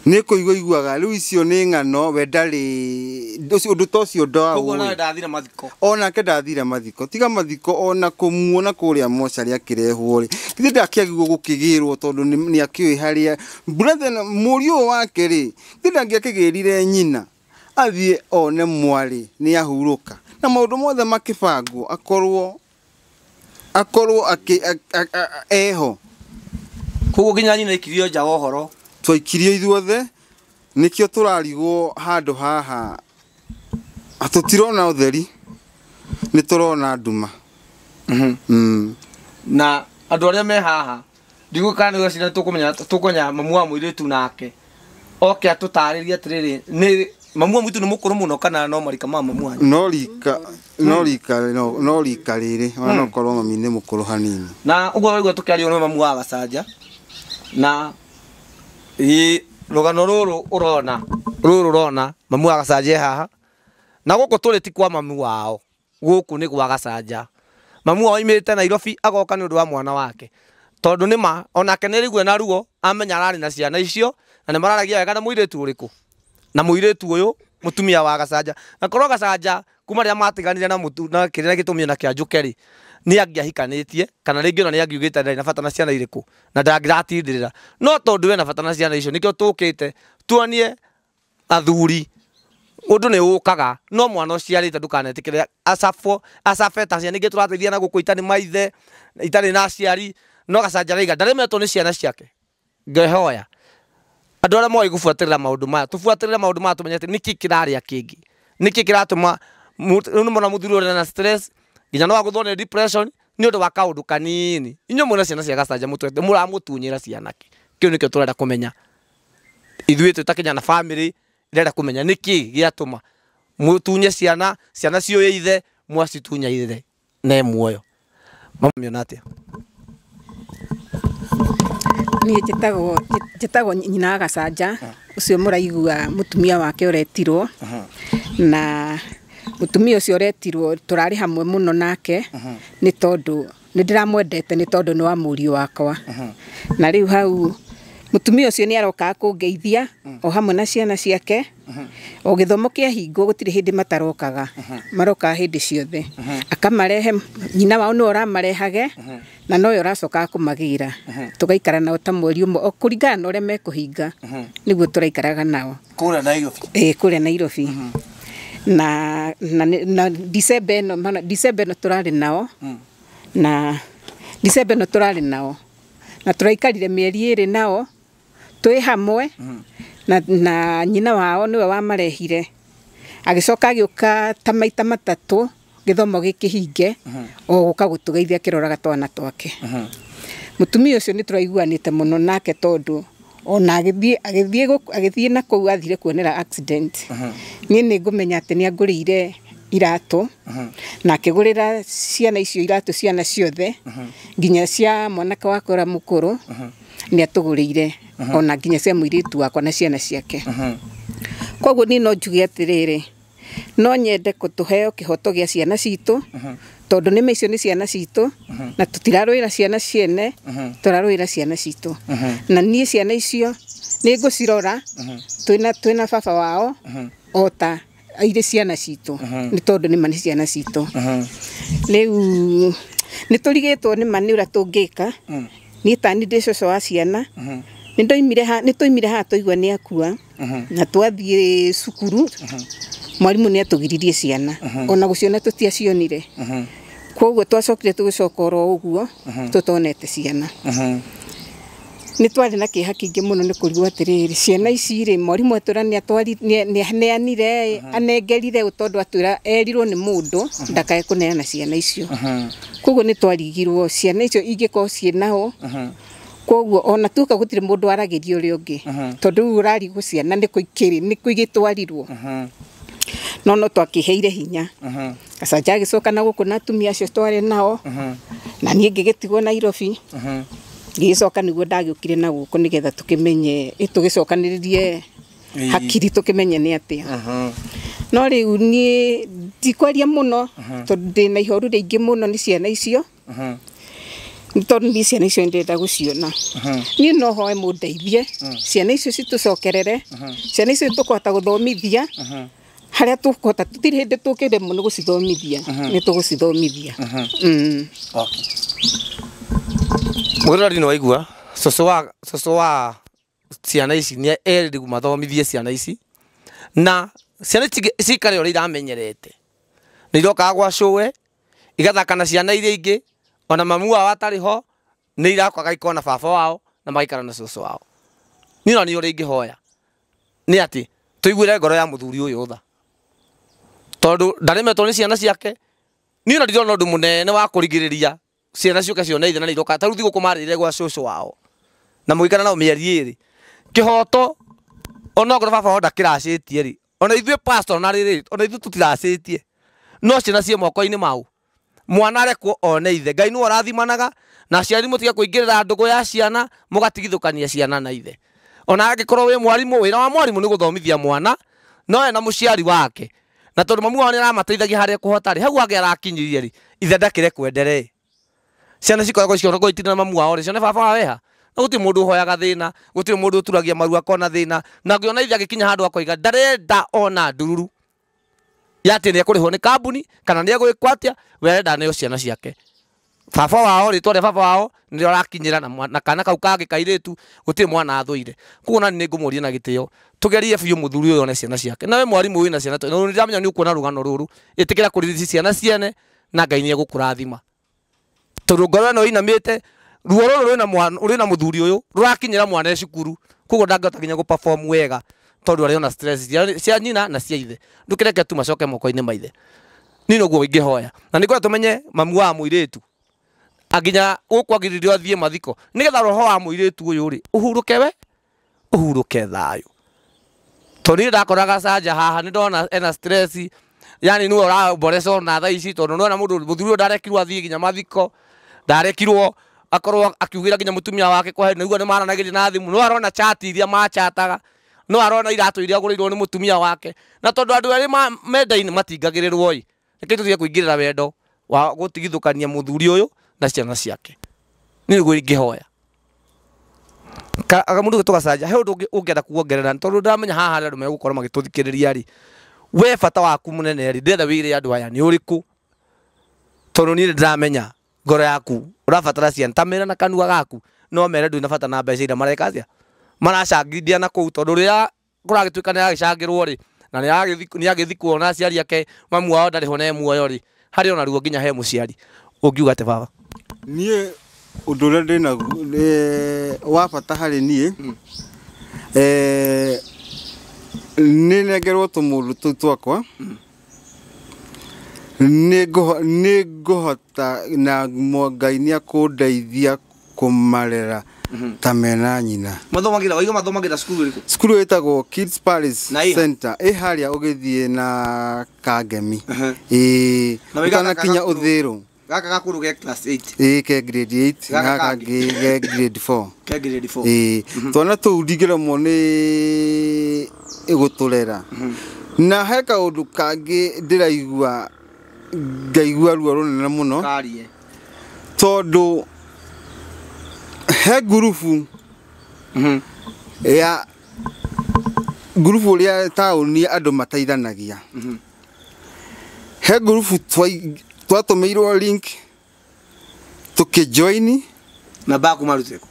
Nĩ kũigua iguaga rĩu icio nĩ ng'ano we ndarĩ ũndũ ta ũcio Koguo nawe ndathire mathiko. Onake ndathire mathiko tiga mathiko ona kũmuona kũrĩa mocarĩ akĩrehwo rĩ githĩ ndakĩagirwo gũkĩgĩrwo tondũ nĩ akĩũĩ harĩa brother mũriũ ũyũ wake rĩ githĩ ndangĩakĩgĩrire nyina athiĩ one mwarĩ nĩ ahurũka na maũndũ mothe makĩbangwo akorwo eho. Koguo nginya nyina aikirio nja wa ũhoro. Twaikirio ithuothe nĩkĩo tũrarigwo handũ haha tũtirona ũtheri nĩ tũrona nduma. Na andũ arĩa me haha ndigũĩ kana nĩ gũcina tũkũmenya mamu wa mũirĩtu nake oke atũtarĩrie atĩrĩrĩ nĩ mamu wa mũirĩtu nĩ mũkũrũ mũno kana no marika ma mamu wanyu? No rika rĩrĩ ona no korwo mami nĩ mũkũrũ hanini. Na ũguo waigua tũkĩario nĩ mamu wa Gacanja na rũgano rũrũ ũrona rũrũ ũrona mamu wa Gacanja haha na gũkũ tũrĩ ti kwa mamu wao gũkũ nĩ gwa Gacanja. Mamu wao oimĩte Nairobi agoka nĩ ũndũ wa mwana wake tondũ nĩ ma onake nĩ arĩigua na ruo amenya ararĩ na ciana icio na nĩ mararagia wega na mũirĩtu ũrĩkũ na mũirĩtu ũyũ mũtumia wa Gacanja. Na korwo Gacanja kuma rĩrĩa matiganire na kĩrĩa gĩtũmire na kĩa Njũke rĩ nĩ angĩahikanĩtie kana rĩngĩ ona nĩ angiugĩte ndarĩ na bata na ciana irĩkũ na ndangĩratindĩrĩra no tondũ we na bata na ciana icio nĩkĩo tũkĩte tuonie athuri Undu ni ukaga no mwana uciarite ndukanetikire acabwo acabeta ciana ingĩ tũrateithia na gũkũ itarĩ maithe itarĩ na aciari no Gacanja raiga ndaremetwo nĩ ciana ciake. Ngehoya andũ arĩa moĩ gũbuatĩrĩra maũndũ maya tũbuatĩrĩre maũndũ maya tũmenye atĩ nĩkĩ kĩrarĩa kĩngĩ, nĩkĩ kĩratũma nĩ mwana mũthuri ũrĩa na stress nginya no agũthwo nĩ depression nĩ ũndũ wa kaũndũ kanini. Inyuĩ mwĩna ciana cia Gacanja mũtwete mũramũtunyĩra ciana kĩ? Kĩu nĩkĩo tũrenda kũmenya ithuĩ twĩ ta Kenya na family irenda kũmenya nĩkĩ gĩatũma mũtunye ciana, ciana ciũĩ ithe mwacitunya ithe ne muoyo. Mamĩona atĩa? Niĩ njĩtagwo nyina wa Gacanja ũcio mũraigua mũtumia wake ũretirwo, na mũtumia ũcio ũretirwo tũrarĩ hamwe mũno nake nĩ tondũ nĩ ndĩramwendete nĩ tondũ nĩ wa mũriũ wakwa. Na rĩu hau mũtumia ũcio nĩ arokaga kũngeithia o hamwe na ciana ciake. O gĩthomo kĩahingwo gũtirĩ hĩndĩ matarokaga, marokaga hĩndĩ ciothe. Akamarehe, nyina wao nĩwe ũramarehage na nowe ũracokaga kũmagĩra. Tũgaikara nao ta mweri ũmwe o kũringana na ũrĩa mekũhinga nĩguo tũraikaraga nao kũrĩa Nairobi. Ĩĩ kũrĩa Nairobi. Na na December ĩno, mana December ĩno tũrarĩ nao, na December ĩno tũrarĩ nao na tũraikarire mĩeri ĩrĩ nao twĩ hamwe. Na nyina wao nĩwe wamarehire, agĩcoka agĩũka ta maita matatũ gĩthomo gĩkĩhinge o gũka gũtũgeithia akĩroraga twana twake. Mũtumia ũcio nĩ tũraiguanĩte mũno nake tondũ ona agĩthiĩ na kũu athire kuonera accident. Niĩ nĩ ngũmenya atĩ nĩ angũrĩire iratũ na akĩgũrĩra ciana icio iratũ ciana ciothe nginya cia mwanake wakwa ũrĩa mũkũrũ nĩ atũgũrĩire ona nginya cia mũirĩtu wakwa na ciana ciake. Koguo niĩ no njuge atĩrĩrĩ, no nyende tũheo kĩhoto gĩa ciana citũ tondũ nĩma icio nĩ ciana citũ na tũtirarũĩra ciana ciene, tũrarũĩra ciana citũ. Na niĩ ciana icio nĩ ngũcirora twĩna baba wao o ta irĩ ciana citũ nĩ tondũ nĩma nĩ ciana citũ. Rĩu nĩ tũrigĩtwo nĩma nĩ ũrĩa tũngĩka. Niĩ ta niĩ ndĩ cũcũ wa ciana, nĩ twaimire haha twaigua nĩ akua na twathiĩ cukuru mwarimũ nĩ atũgiririe ciana ona gũciona tũtiacionire. Koguo twacokire tũgĩcoka oro ũguo tũtonete ciana. Nĩ twarĩ na kĩeha kĩingĩ mũno nĩ kũrigwo atĩrĩrĩ, ciana ici rĩ, mwarimũ atwĩra nĩ aneanire anengerire ũ tondũ atwĩra erirwo nĩ mũndũ ndakae kũneana ciana icio. Koguo nĩ twarigirwo ciana icio ingĩkorwo ciĩ nao. Koguo ona tuoka gũtirĩ mũndũ aragĩria ũrĩa ũngĩ tondũ rĩu ũrarigwo ciana nĩ kũ ikĩrĩ, nĩ kũ igĩtwarirwo. No no twakĩheire hinya. Gacanja agĩcoka na gũkũ na atumia acio twarĩ nao na niĩ ngĩgĩtigwo Nairobi. Ngĩgĩcoka nĩguo ndagĩũkire na gũkũ nĩgetha tũkĩmenye, tũgĩcokanĩrĩrie hakiri tũkĩmenye nĩ atĩa. No rĩu niĩ ndikwaria mũno tondũ ndĩna ihoru rĩingĩ mũno nĩ ciana icio. Tondũ niĩ ciana icio ndĩrenda gũciona. Niĩ no hoe mũndeithie ciana icio citũcokerere, ciana icio tũkũhota gũthomithia harĩa tũkũhota, tũtirĩ hĩndĩ tũkĩremwo nĩ gũcithomithia, nĩ tũgũcithomithia. Mũrori nĩ waigua cũcũ wa ciana ici nĩ erire mathomithie ciana ici na ciana ici cikare ũrĩa iramenyerete. Nĩ irokaga gwa cũwe igathaka na ciana iria ingĩ ona mamu wao atarĩ ho nĩ irakoraga ikona baba wao na magaikara na cũcũ wao. Niĩ no nĩ ũrĩa ingĩhoya nĩ atĩ tũiguĩre ngoro ya mũthuri ũyũ tha tondũ ndaremetwo nĩ ciana ciake. Niĩ no ndirona ũndũ mũnene wa kũrigĩrĩria ciana ciũke cione ithe na nĩ iroka ta rĩu thigũkũ marĩrĩre gwa cũcũ wao na mũgĩikara nao mĩeri ĩrĩ kĩhoto onokorwo baba wao ndakĩracĩtie rĩ, ona ithuĩ pastor na rĩrĩ ona ithuĩ tũtiracĩtie no ciana ciĩ moko-inĩ mau mwana arekwo one ithe. Ngai nĩwe ũrathimanaga na aciari mũtige kũingĩrĩra ndũgũ ya ciana mũgatigithũkania ciana na ithe. Ona angĩkorwo wĩ mwarimũ, wĩra wa mwarimũ nĩ gũthomithia mwana no ena mũciari wake na tondũ mamu wao nĩ aramateithagia harĩa kũhota rĩ, hau hangĩ arakinyirie rĩ, ithe ndakĩre kwenderee. Ciana cikoragwo ciorogwo itirĩ na mamu wao rĩ, cione baba wao eha. Na gũtirĩ mũndũ ũhoyaga thĩna, gũtirĩ mũndũ ũturagia maru akona thĩna, na ngĩona ithe agĩkinya handũ akoiga ndarenda ona ndururu ya atĩ nĩ ekũrĩhwo nĩ kambuni kana nĩ egwĩkwo atĩa, we arenda nĩo ciana ciake. Baba wao rĩtwa rĩa baba wao nĩrĩo arakinyĩra na kana kau kangĩ kairĩtu gũtirĩ mwana athũire. Koguo nani nĩngũmũria na gĩtĩo tũgerie biũ mũthuri ũyũ one ciana ciake. Nawe mwarimũ wĩna ciana na nĩndĩramenya nĩ ũkuona rũgano rũrũ, ĩtĩkĩra kũririci ciana ciene na Ngai nĩegũkũrathima. Tondũ ngoro ĩno ĩinamĩte, ruo rũrũ rwĩna mũthuri ũyũ rũrakinyĩra mwana e cukuru, koguo ndangĩhota nginya gũ-perform wega tondũ arĩ ona stress cia nyina na cia ithe. Ndũkĩreke tu macoke moko-inĩ ma ithe. Niĩ noguo ingĩhoya. Na nĩngwenda tũmenye mamu wa mũirĩtu aginya gũkwagĩrĩrio athiĩ mathiko nĩgetha roho wa mũirĩtu ũyũ rĩ ũhurũke we ũhurũke thayũ. Tondũ niĩ ndakora Gacanja haha nĩndona ena stress, yani nĩwe ũraboreca ona thaa ici tondũ nĩwona mũndũ mũthuri ũyũ ndarekirwo athiĩ nginya mathiko, ndarekirwo akorwo akiugĩra nginya mũtumia wake kwa nĩguo nĩmaranagĩria na thimũ, no arona chat iria machataga, no arona iratũ iria agũrĩirwo nĩ mũtumia wake. Na tondũ andũ erĩ mendaine matingagĩrĩrwo ĩ, reke tũtige kũingĩrĩra wendo wa gũtigithũkania mũthuri ũyũ na ciana ciake. Niĩ nĩguo ingĩhoya. Mũndũ ũgĩtwo Gacanja, he ũndũ ũngĩenda kuongerera tondũ ndĩramenya haha harĩa andũ megũkorwo magĩtũthikĩrĩria rĩ, we bata waku mũnene rĩ, ndĩrenda wĩre andũ aya nĩ ũrĩkũ? Tondũ niĩ nĩndĩramenya ngoro yaku ũrabatara ciana, ta mĩra na kanua gaku no mere ndũrĩ na bata na mbeca iria mareka atĩa maracangithia na kũu, tondũ rĩrĩa kũragĩtuĩka nĩaragĩcangĩrwo rĩ, na nĩagĩthikwo na aciari ake mamu wao ndarĩ ho na e muoyo rĩ, harĩ ona ruo nginya he mũciari. Ũngiuga atĩ baba? Niĩ ũndũ ũrĩa ndĩnaguo wa bata harĩ niĩ nĩ nengerwo tũmũndũ tũu twakwa, nĩngũhota na Ngai nĩakũndeithia kũmarera ta mena nyina. Mathomagĩra waiga mathomagĩra cukuru ĩrĩkũ? Cukuru ĩtagwo Kids Palace Center ĩ harĩa ũgĩthiĩ na Kangemi. Ĩĩ ũtanakinya Ũthĩrũ. Gaka gakũrũ ge class 8. Ĩĩ ke grade 8 na gaka kangĩ ge grade 4. Ke grade 4. Ĩĩ twana tũu ndingĩremwo nĩ gũtũrera. Na he kaũndũ kangĩ ndĩraigua ngaigua ruo rũnene mũno. Karie. Tondũ he ngurubu ya ngurubu ũrĩa taũni andũ mateithanagia. He ngurubu twatũmĩirwo link tũkĩjoini na baku marutĩko.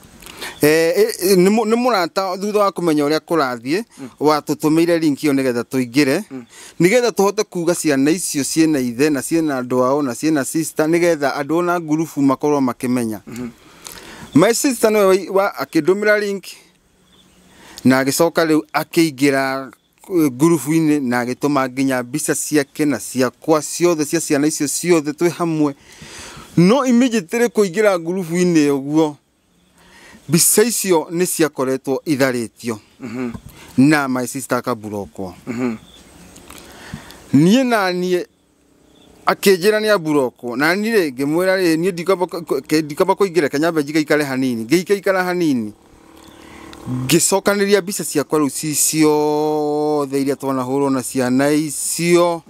Nĩ mũrata thutha wa kũmenya ũrĩa kũrathiĩ watũtũmĩire link ĩyo nĩgetha tũingĩre nĩgetha tũhote kuga ciana icio ciĩna ithe na ciĩna andũ ao na ciĩna sister nĩgetha andũ ona ngurubu makorwo makĩmenya. My sister nĩwe akĩndũmĩra link na agĩcoka rĩu akĩingĩra ngurubu-inĩ na agĩtũma nginya mbica ciake na ciakwa ciothe cia ciana icio ciothe twĩ hamwe. No immediately kũingĩra ngurubu-inĩ ũguo mbica icio nĩ ciakoretwo itharĩtio na my sister akaburokwo. Niĩ na niĩ akĩnjĩra nĩ aburokwo na niĩ rĩ ngĩmwĩra rĩ niĩ ndikamba kũingĩra reke nyambe njigaikare hanini. Ngĩikaikara hanini ngĩcokanĩria mbica ciakwa rĩu ci ciothe iria twanahũrwo na ciana icio.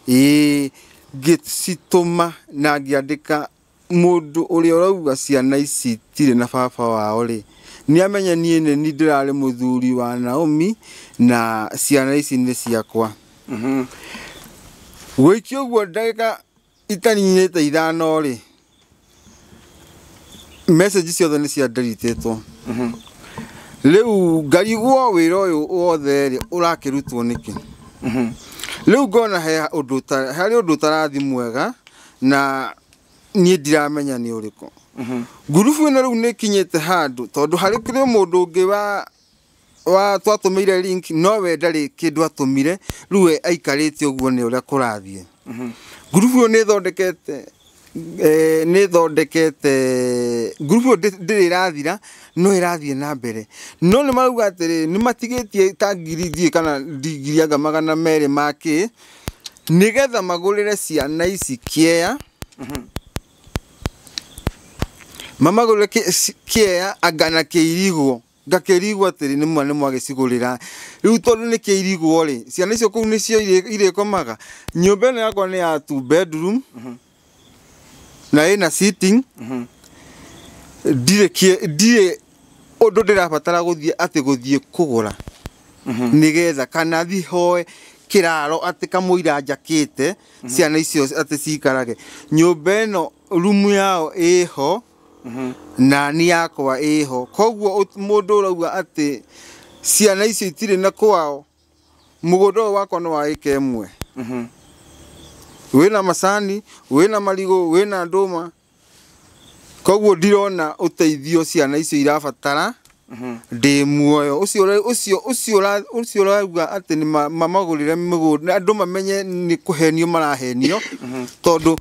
Ĩĩ ngĩcitũma na ngĩandĩka mũndũ ũrĩa ũrauga ciana ici itirĩ na baba wao rĩ nĩamenye niĩ nĩ niĩ ndĩrarĩ mũthuri wa Naomi na ciana ici nĩ ciakwa. Gũikia ũguo ndagĩka itaninyĩte ithano rĩ message ciothe nĩ cianderitĩtwo. Rĩu ngarigwo wĩra ũyũ wothe rĩ ũrakĩrutwo nĩkĩ? Rĩu ngona he ũndũ harĩ ũndũ ũtarathi mwega na niĩ ndiramenya nĩ ũrĩkũ. Ngurubu ĩno rĩu nĩĩkinyĩte handũ tondũ harĩ kũrĩ mũndũ ũngĩ wa twatũmĩire link no we ndarĩ kĩndũ atũmire rĩu we aikarĩte ũguo nĩ ũrĩa kũrathiĩ. Ngurubu ĩyo nĩĩthondekete nĩĩthondekete ngurubu ĩyo ndĩrĩ ĩrathira no ĩrathiĩ na mbere. No nĩ marauga atĩrĩ nĩmatigĩtie ta ngiri ndiũĩ kana ngiri anga 200 ma kĩ nĩgetha magũrĩre ciana ici kĩea mamagũrĩre kĩea anga na kĩirigwo. Ngakĩrigwo atĩrĩ nĩ mwagĩcigũrĩra rĩu tondũ nĩ kĩirigwo rĩ ciana icio kũu nĩcio irĩkomaga. Nyũmba ĩno yakwa nĩ ya 2 bedroom na ĩna sitting. Ndirĩ ũndũ ndĩrabatara gũthiĩ atĩ gũthiĩ kũgũra nĩgetha kana thiĩ hoe kĩraro atĩ kamũira njakĩte ciana icio atĩ ciikarage. Nyũmba ĩno Rumu yao ĩho na ni yakwa ĩho. Koguo mũndũ ũrauga atĩ ciana icio itirĩ na kwao, mũgũnda ũyũ wakwa nĩ wa ĩka ĩmwe. Wĩna macani, wĩna marigũ, wĩna ndũma. Koguo ndirona ũteithio ciana icio irabatara ndĩ muoyo. Ũcio ũrauga atĩ nĩ mamagũrĩre mĩgũnda, andũ mamenye nĩ kũhenio marahenio, tondũ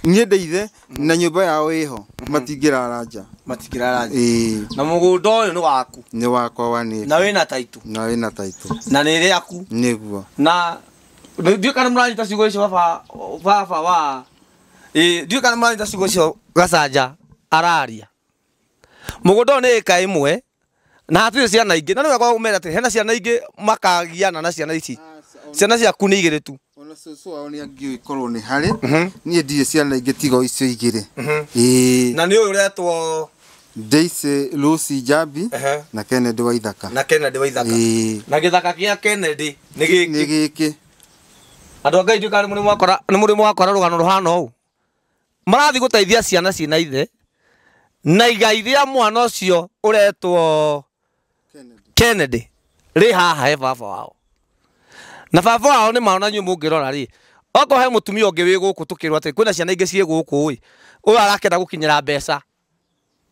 niĩ ndĩ ithe na nyũmba yao ĩho, matingĩrara nja. Matingĩrara nja. Ĩĩ. Na mũgũnda ũyũ nĩ waku? Nĩ wakwa wa nĩ. Na wĩna taitũ? Na wĩna taitũ. Na nĩ rĩaku? Nĩguo. Na ndiũĩ kana mũranyita ciugo icio baba, baba wa ĩĩ, ndiũĩ kana mũranyita ciugo icio Gacanja araria. Mũgũnda ũyũ nĩ ĩka ĩmwe na hatirĩ ciana ingĩ, na nĩ wega ũmere atĩ hena ciana ingĩ makagiana na ciana ici. Ciana ciaku nĩ igĩrĩ tu. Ona cũcũ wao nĩ angĩũĩ korwo nĩ harĩ, niĩ ndirĩ ciana ingĩ tiga o icio igĩrĩ. Ĩĩ. Na nĩ ũyũ ũretwo Daisy Lucy Njambi na Kennedy Waithaka. Na Kennedy Waithaka. Ĩĩ. Na gĩthaka kĩa Kennedy nĩ gĩkĩ. Nĩ gĩkĩ. Andũ a Ngai, ndiũĩ kana nĩ mũrĩ mwakora rũgano rũhana ũũ. Marathiĩ gũteithia ciana ciĩna ithe na igai rĩa mwana ũcio ũretwo Kennedy rĩ haha he baba wao. Na baba wao nĩ maona inyuĩ mũngĩrora rĩ, okorwo he mũtumia ũngĩ wĩ gũkũ tũkĩrwo atĩ kwĩna ciana ingĩ ciĩ gũkũ ĩ, ũyũ arakĩenda gũkinyĩra mbeca,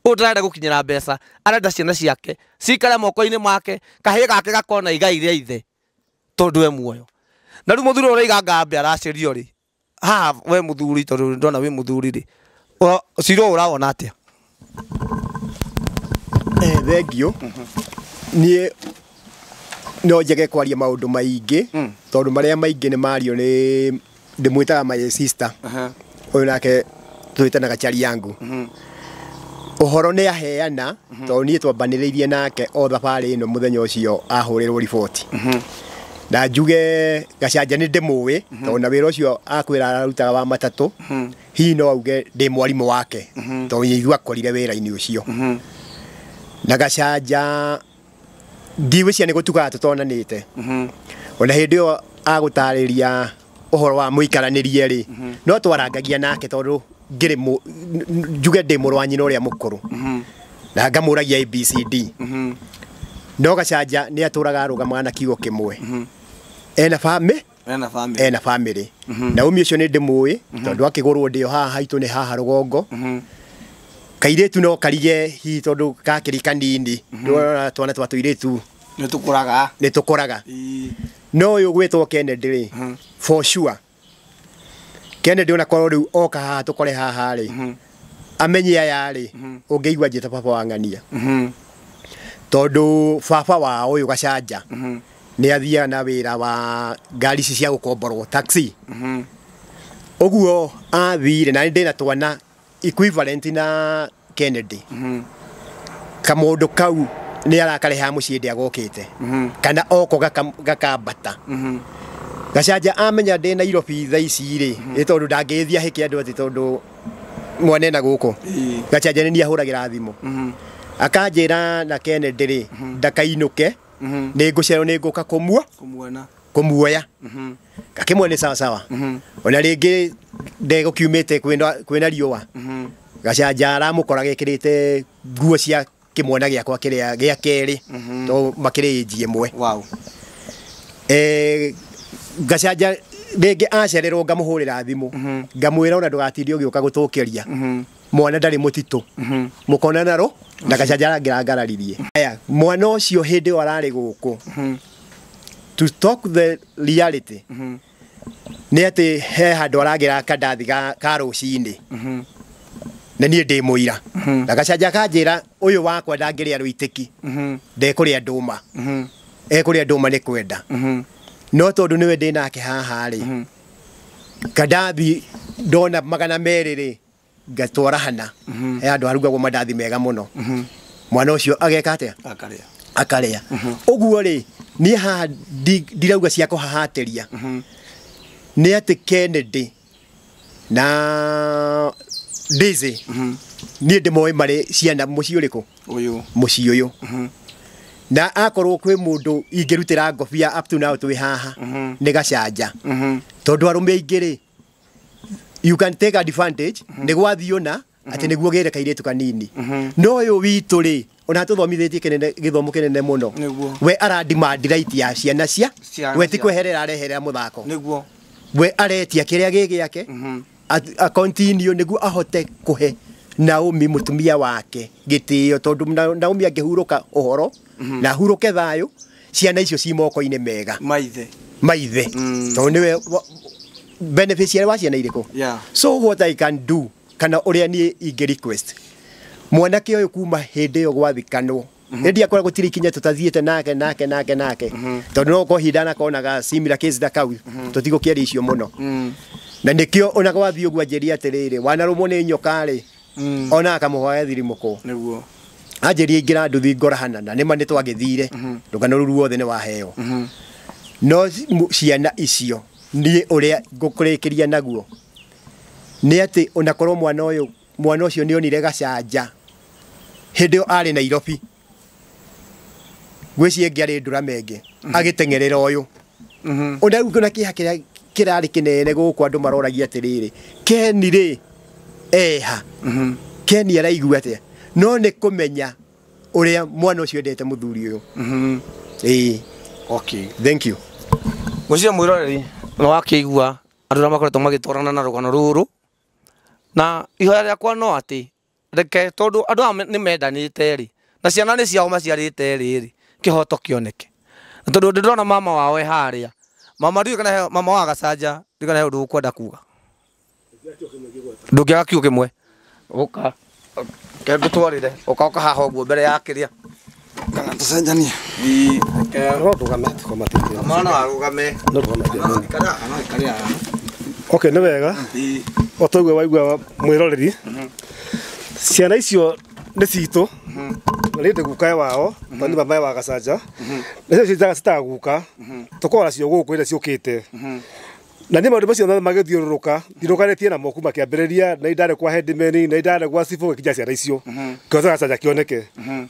ũyũ ndarenda gũkinyĩra mbeca, arenda ciana ciake cikare moko-inĩ make, kahĩĩ gake gakona igai rĩa ithe tondũ e muoyo. Na rĩu mũthuri ũrĩa ũraiga ngambe aracĩrio rĩ, haha we mũthuri, tondũ ndona wĩ mũthuri rĩ, cira ũyũ ũrawona atĩa? Thengio. Niĩ no njage kwaria maũndũ maingĩ, tondũ marĩa maingĩ nĩ mario nĩ ndĩmwĩtaga my sister. Ũyũ nake twĩtanaga chari yangu. Ũhoro nĩ aheana, tondũ niĩ twambanĩrĩirie nake o thabarĩ ĩno mũthenya ũcio ahũrĩrwo riboti. Na njuge Gacanja nĩ ndĩmũĩ, tondũ na wĩra ũcio akwĩra ararutaga wa matatũ, hihi no auge ndĩ mwarimũ wake, tondũ ithuĩ akorire wĩra-inĩ ũcio. Na Gacanja ndigwĩciria nĩ gũtukaga tũtonanĩte. Ona hĩndĩ ĩyo agũtarĩria ũhoro wa mũikaranĩrie rĩ, no twarangagia nake tondũ ngĩrĩ njuge ndĩ mũrũ wa nyina ũrĩa mũkũrũ. Na ngamũragia ABCD. No Gacanja nĩ atũraga arũgamaga na kiugo kĩmwe. Ena famĩ? Ena famĩlĩ. Ena famĩlĩ. Na umi ũcio nĩ ndĩmũĩ, tondũ akĩgũrwo ndĩ o haha haitũ nĩ haha rũgongo. Kairĩtu no karige hihi tondũ gakĩrĩ kanini. Ndũrona twana twa tũirĩtu Nĩ tũkũraga. Nĩ tũkũraga. No ũyũ ũgwĩtwo Kennedy rĩ, for sure. Kennedy ona korwo rĩu oka haha tũkore haha rĩ, amenye aya rĩ, ũngĩigua njĩta baba wa ng'ania. Tondũ baba wao ũyũ Gacanja nĩ athiaga na wĩra wa ngari ici cia gũkomborwo taxi. Ũguo athire na ndĩna twana equivalent na Kennedy. Kamũndũ kau nĩ arakareha mũciĩ ndĩ agokĩte. Kana oko gakambata. Gacanja amenya ndĩ Nairobi thaa ici rĩ, nĩ tondũ ndangĩgĩthiĩ ahĩke andũ atĩ tondũ mwana ena gũkũ. Gacanja nĩ niĩ ahũragĩra thimũ. Akanjĩra na Kennedy rĩ, ndakainũke, nĩ ngũcererwo nĩ ngũka Kũmuona. Kũmuoya. Ngakĩmuoya nĩ sawa sawa. Ona rĩngĩ ndegũkiumĩte kwĩna riũa. Gacanja aramũkora gekĩrĩte nguo cia kĩmwana gĩakwa kĩrĩa gĩa kerĩ, tondũ makĩrĩ age ĩmwe. Wow. Gacanja rĩngĩ acererwo ngamũhũrĩra thimũ, ngamwĩra ona ndũgatinde ũgĩũka gũtũkĩria. Mwana ndarĩ mũtitũ. Mũkonana rũ na Gacanja arangĩrangararirie. Aya, mwana ũcio hĩndĩ ĩyo ararĩ gũkũ. To talk the reality, nĩ atĩ he handũ aragĩra kandathi ka rũcinĩ. Na niĩ ndĩ mũira. Na Gacanja akanjĩra ũyũ wakwa ndangĩrĩa rũitĩki. Ndekũrĩa ndũma. Ekũrĩa ndũma nĩ kwenda. No tondũ nĩwe ndĩ nake haha rĩ, kandathi ndona 200 rĩ, ngatwara hana. He handũ harugagwo mandathi mega mũno. Mwana ũcio ageka atĩa? Akarĩa. Akarĩa. Ũguo rĩ, niĩ haha ndirauga cia kũhahatĩria. Nĩ atĩ Kennedy na Daisy, niĩ ndĩmoĩ marĩ ciana mũciĩ ũrĩkũ? Ũyũ. Mũciĩ ũyũ. Na akorwo kwĩ mũndũ ingĩrutĩra ngobia up to now twĩ haha, nĩ Gacanja. Tondũ arũme aingĩ rĩ, You can take advantage nĩ gwathiĩ ona atĩ nĩguo gĩre kairĩtu kanini. No ũyũ witũ rĩ, ona tũthomithĩtie kĩnene gĩthomo kĩnene mũno. We ara demand right ya ciana cia we ti kweherera areherera mũthako. Nĩguo. We aretia kĩrĩa gĩ gĩake a continue nĩguo ahote kũhe Naomi mũtumia wake gĩtĩo, tondũ Naomi angĩhurũka ũhoro na ahurũke thayũ, ciana icio ci moko-inĩ mega maithe tondũ nĩwe beneficiary wa ciana irĩkũ. So what I can do, kana ũrĩa niĩ ingĩ request mwanake ũyũ kuma hĩndĩ ĩyo gwathikanwo, ĩndĩ akora gũtirĩ ikinya tũtathiĩte nake nake nake nake, tondũ no ũkorwo hinda anakonaga similar case ta kau, tũtigũkĩaria icio mũno. Na nĩkĩo ona gwathiĩ ũguo anjĩria atĩrĩrĩ, wanarũmwo nĩ nyoka rĩ, ona akamũhoya thirimũkũ. Nĩguo. Anjĩria ingĩra nduthi ngorahana na nĩma nĩtwagĩthire, rũgano rũu ruothe nĩ waheo. No ciana icio niĩ ũrĩa ngũkũrĩkĩria naguo nĩ atĩ onakorwo mwana ũyũ, mwana ũcio nĩonire gacanja hĩndĩ ĩyo arĩ Nairobi, gwĩciria ĩngĩ arĩ Ndũramenge, agĩteng'erera ũyũ. Ona rĩu kuna kĩeha kĩrĩa kĩrarĩ kĩnene gũkũ andũ maroragia atĩrĩrĩ, Ken rĩ eha, Ken araigua atĩa? No nĩ kũmenya ũrĩa mwana ũcio endete mũthuri ũyũ. Ĩĩ. Okay. Thank you. Ngwĩciria mwĩroreri nĩ wakĩigua andũ arĩa makoretwo magĩtwarana na rũgano rũrũ, na ihoya rĩakwa no atĩ reke, tondũ andũ aya nĩ mendanĩte rĩ, na ciana nĩ ciao maciarĩte rĩ, kĩhoto kĩoneke. Na tondũ ndĩrona mama wao e harĩa, mama ndiũĩ kana mama wa Gacanja ndiũĩ kana he ũndũ ũkwenda kuga. Ndũngĩaga kiugo kĩmwe. Ũka ke ngũtwarĩre, ũka ũka haha ũguo mbere ya kĩrĩa. Kana tũcenjanie. No ndũgame tũkomatĩte. Mama no arũgame. No ndũgame. No ikare no ikare haha. Okay, nĩ wega. O ta ũguo waigua mwĩroreri, ciana icio nĩ citũ, na niĩ ndĩ gukae wao, tondũ nĩ mamae wa Gacanja. Nacio citaga guka, tũkoragwo nacio gũkũ rĩrĩa ciũkĩte. Na niĩ maũndũ macio mothe magĩthiũrũrũka, ndinũkanĩtie namo kuma kĩambĩrĩria, na nĩ ndarĩ kwa headman, na nĩ ndarĩ gwa cibũ gĩkinya ciana icio. Kĩhoto gĩa Gacanja kĩoneke.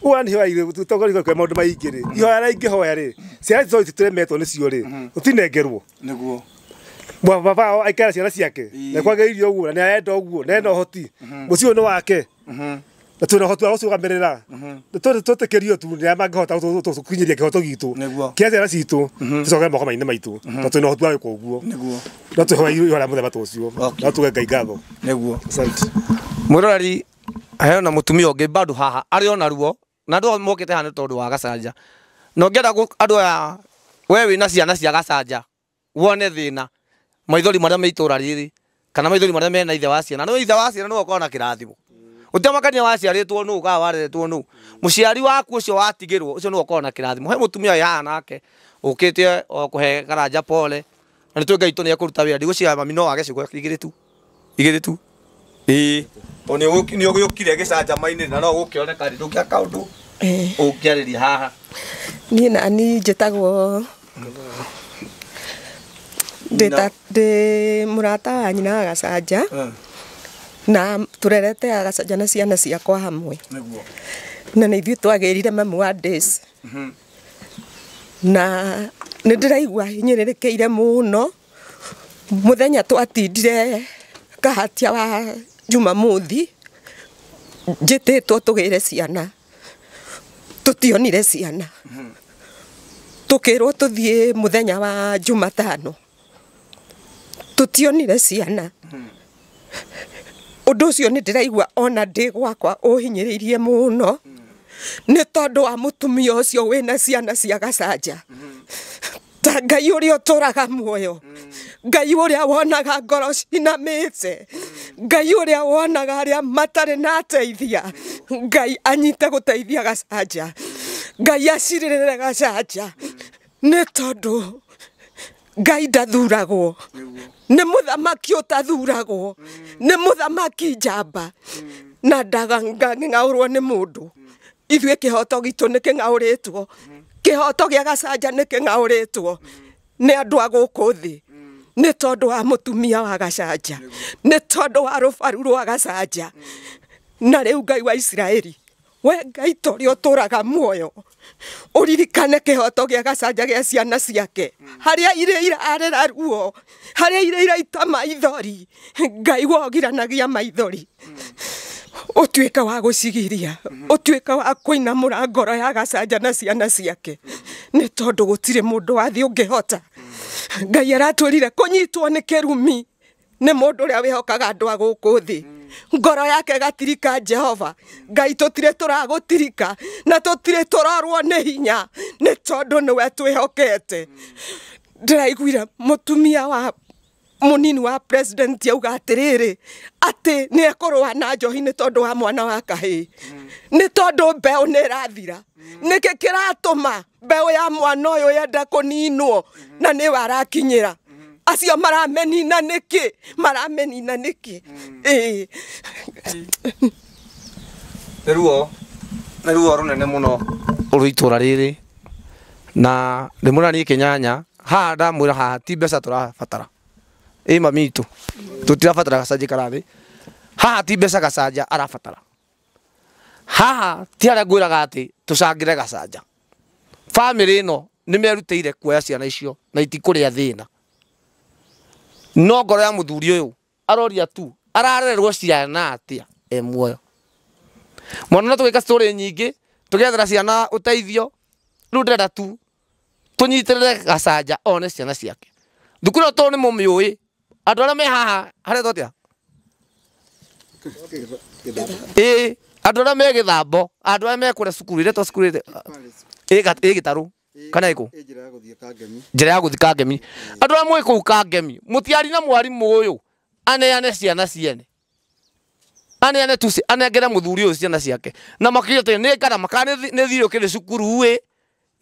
Ũguo niĩ hoya tũkorwo kwĩ maũndũ maingĩ rĩ, ihoya rĩa ingĩhoya rĩ, ciana icio tũremetwo nĩcio rĩ, tũtinengerwo. Nĩguo. Baba wao aikara ciana ciake, na kwagĩrĩire ũguo, na nĩarenda ũguo, na ena ũhoti. Mũciĩ ũyũ nĩ wake. Na twĩna ũhoti wa gũcũgamĩrĩra. Twĩtĩkĩrio tu nĩ arĩa mangĩhota gũtũkinyĩria kĩhoto gitũ. Kĩa ciana citũ, tũcoke moko mainĩ maitũ. Na twĩna ũhoti wa gwĩka ũguo. No twĩhoe ihoya mũthemba ta ũcio. No tuge Ngai ngatho. Nĩguo. Asante. Mwĩroreri, heo na mũtumia ũngĩ bado haha arĩ ona ruo, na andũ mokĩte haha nĩ tondũ wa Gacanja. Na ũngĩenda andũ aya, we wĩna ciana cia Gacanja, wone thĩna, maithori marĩa me itũra rĩrĩ, kana maithori marĩa mena ithe wa ciana. No ithe wa ciana nĩwe ũkoragwo na kĩrathimo. Ũtiamakania waciarĩtwo nũ kana wareretwo nũ, mũciari waku ũcio watigĩrwo ũcio nĩwe ũkoragwo na kĩrathimo. He mũtumia wĩ haha nake ũkĩte o kũhe Karanja pole, na nĩtũĩ Ngai witũ nĩekũruta wĩra. Ndigwĩciria mami no age ciugo igĩrĩ tu, igĩrĩ tu. Ĩĩ, tondũ nĩ ũgĩũkire gĩcanjama-inĩ na no ũgũkĩoneka rĩ, ndũngĩaka ũndũ ũngĩarĩria haha. Niĩ nani njĩtagwo ndĩ mũrata wa nyina wa Gacanja, na tũrerete Gacanja na ciana ciakwa hamwe. Na nĩ ithuĩ twagĩrire mamu wa days. Na nĩ ndĩraigua hinyĩrĩrĩkĩire mũno. Mũthenya twatindire kahatia wa Jumamothi, njĩtĩtwo tũgĩre ciana, tũtionire ciana. Tũkĩrwo tũthiĩ mũthenya wa Jumatano, tũtionire ciana. Ũndũ ũcio nĩ ndĩraigua ona ndĩ gwakwa ũhinyĩrĩirie mũno, nĩ tondũ wa mũtumia ũcio wĩna ciana cia Gacanja. Ta Ngai ũrĩa ũtũraga muoyo, Ngai ũrĩa wonaga ngoro cinamĩte, Ngai ũrĩa wonaga arĩa matarĩ na ateithia, Ngai anyite gũteithia Gacanja, Ngai acirĩrĩre Gacanja, nĩ tondũ Ngai ndathuragwo, nĩ mũthamaki ũtathuragwo, nĩ mũthamaki njamba, na ndang'aũrwo nĩ mũndũ. Ithuĩ kĩhoto gitũ nĩ kĩng'aũrĩtwo, kĩhoto gĩa Gacanja nĩ kĩng'aũrĩtwo nĩ andũ a gũkũ thĩ, nĩ tondũ wa mũtumia wa Gacanja, nĩ tondũ wa rũbaru rwa Gacanja. Na rĩu Ngai wa Isiraeli, we Ngai ta ũrĩa ũtũraga muoyo, Ũririkane kĩhoto gĩa Gacanja gĩa ciana ciake harĩa irĩ irarera ruo, harĩa irĩ iraita maithori. Ngai wogiranagia maithori, ũtuĩke wa gũcigiria, ũtuĩke wa kũinamũra ngoro ya Gacanja na ciana ciake, nĩ tondũ gũtirĩ mũndũ wa thĩ ũngĩhota. Ngai aratwĩrire kũnyitwo nĩ kĩrumi nĩ mũndũ ũrĩa wĩhokaga andũ a gũkũ thĩ, ngoro yake gatirika Jehova. Ngai tũtirĩ tũragũtirika na tũtirĩ tũrorwo nĩ hinya, nĩ tondũ nĩwe twĩhokete. Ndĩraiguire mũtumia wa munini wa president auga atĩrĩrĩ, atĩ nĩ ekũrũa na njohi nĩ tondũ wa mwana wa kahĩĩ, nĩ tondũ mbeũ nĩ ĩrathira. Nĩkĩ kĩratũma mbeũ ya mwana ũyũ yenda kũninwo na nĩwe arakinyĩra? Acio maramenina nĩkĩ? Maramenina nĩkĩ? Ĩĩ. Nĩ ruo rũnene mũno rũrĩ itũra rĩrĩ, na ndĩmũra niĩ kĩnyanya haha ndamwĩra haha ti mbeca tũrabatara. Ĩ mami itũ tũtirabatara Gacanja ikara thĩ haha, ti mbeca Gacanja arabatara haha, ti harĩa ngwĩraga atĩ tũcangĩre Gacanja. Bamĩrĩ ĩno nĩ merutĩire kuoya ciana icio na itikũrĩa thĩna, no ngoro ya mũthuri ũyũ aroria tu ararererwo ciana atĩa e muoyo. Mwana no tũgĩka story nyingĩ tũgĩethera ciana ũteithio, rĩu ndĩrenda tu tũnyitĩrĩre Gacanja one ciana ciake. Thukuru ĩyo tondũ nĩ mũmĩũĩ andũ arĩa me haha haretwo atĩa? Ĩĩ, andũ arĩa me gĩthambo, andũ arĩa me kũrĩa cukuru ĩretwo cukuru ĩrĩa ĩ gĩtarũ kana ĩkũ? Njĩra ya gũthiĩ Kangemi. Njĩra ya gũthiĩ Kangemi. Andũ arĩa mwĩ kũu Kangemi, mũtiari na mwarimũ ũyũ aneane ciana ciene, aneane tu anengere mũthuri ũyũ ciana ciake, na makĩria atĩ nĩ ngarama kana nĩ thirĩ ũkĩrĩ cukuru ĩ,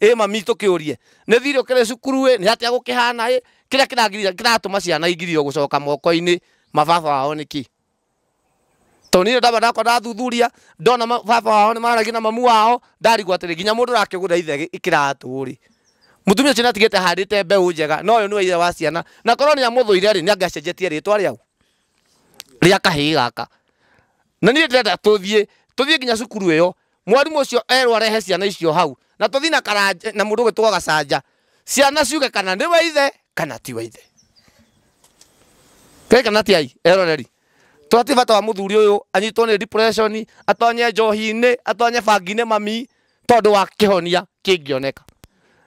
ĩ mami tũkĩũrie nĩ thirĩ ũkĩrĩ cukuru ĩ, nĩ atĩa gũkĩhana ĩ, kĩrĩa kĩragiria kĩratũma ciana igirio gũcoka moko-inĩ mababa wao nĩkĩ? Tondũ niĩ ndamba ndakwa ndathuthuria ndona baba wao nĩ maragia na mamu wao, ndarigwo atĩrĩ nginya mũndũ ũrakĩgũra ithe kĩratũ rĩ, mũtumia ũcio nĩatigĩte ahandĩte mbeũ njega, no ũyũ nĩwe ithe wa ciana, na korwo nĩ amũthũire rĩ, nĩangĩacenjetie rĩtwa rĩau rĩa kahĩĩ gaka. Na niĩ ndĩrenda tũthiĩ nginya cukuru ĩyo, mwarimũ ũcio erwo arehe ciana icio hau, na tũthiĩ na Karanja na mũndũ ũgwĩtwo Gacanja, ciana ciuge kana nĩwe ithe kana tiwe ithe. Kaĩ kana ti ai eroreri. Tũhatirĩ bata wa mũthuri ũyũ anyitwo nĩ depression, atonye njohi-inĩ, atonye bangi-inĩ mami, tondũ wa kĩhonia kĩngĩoneka.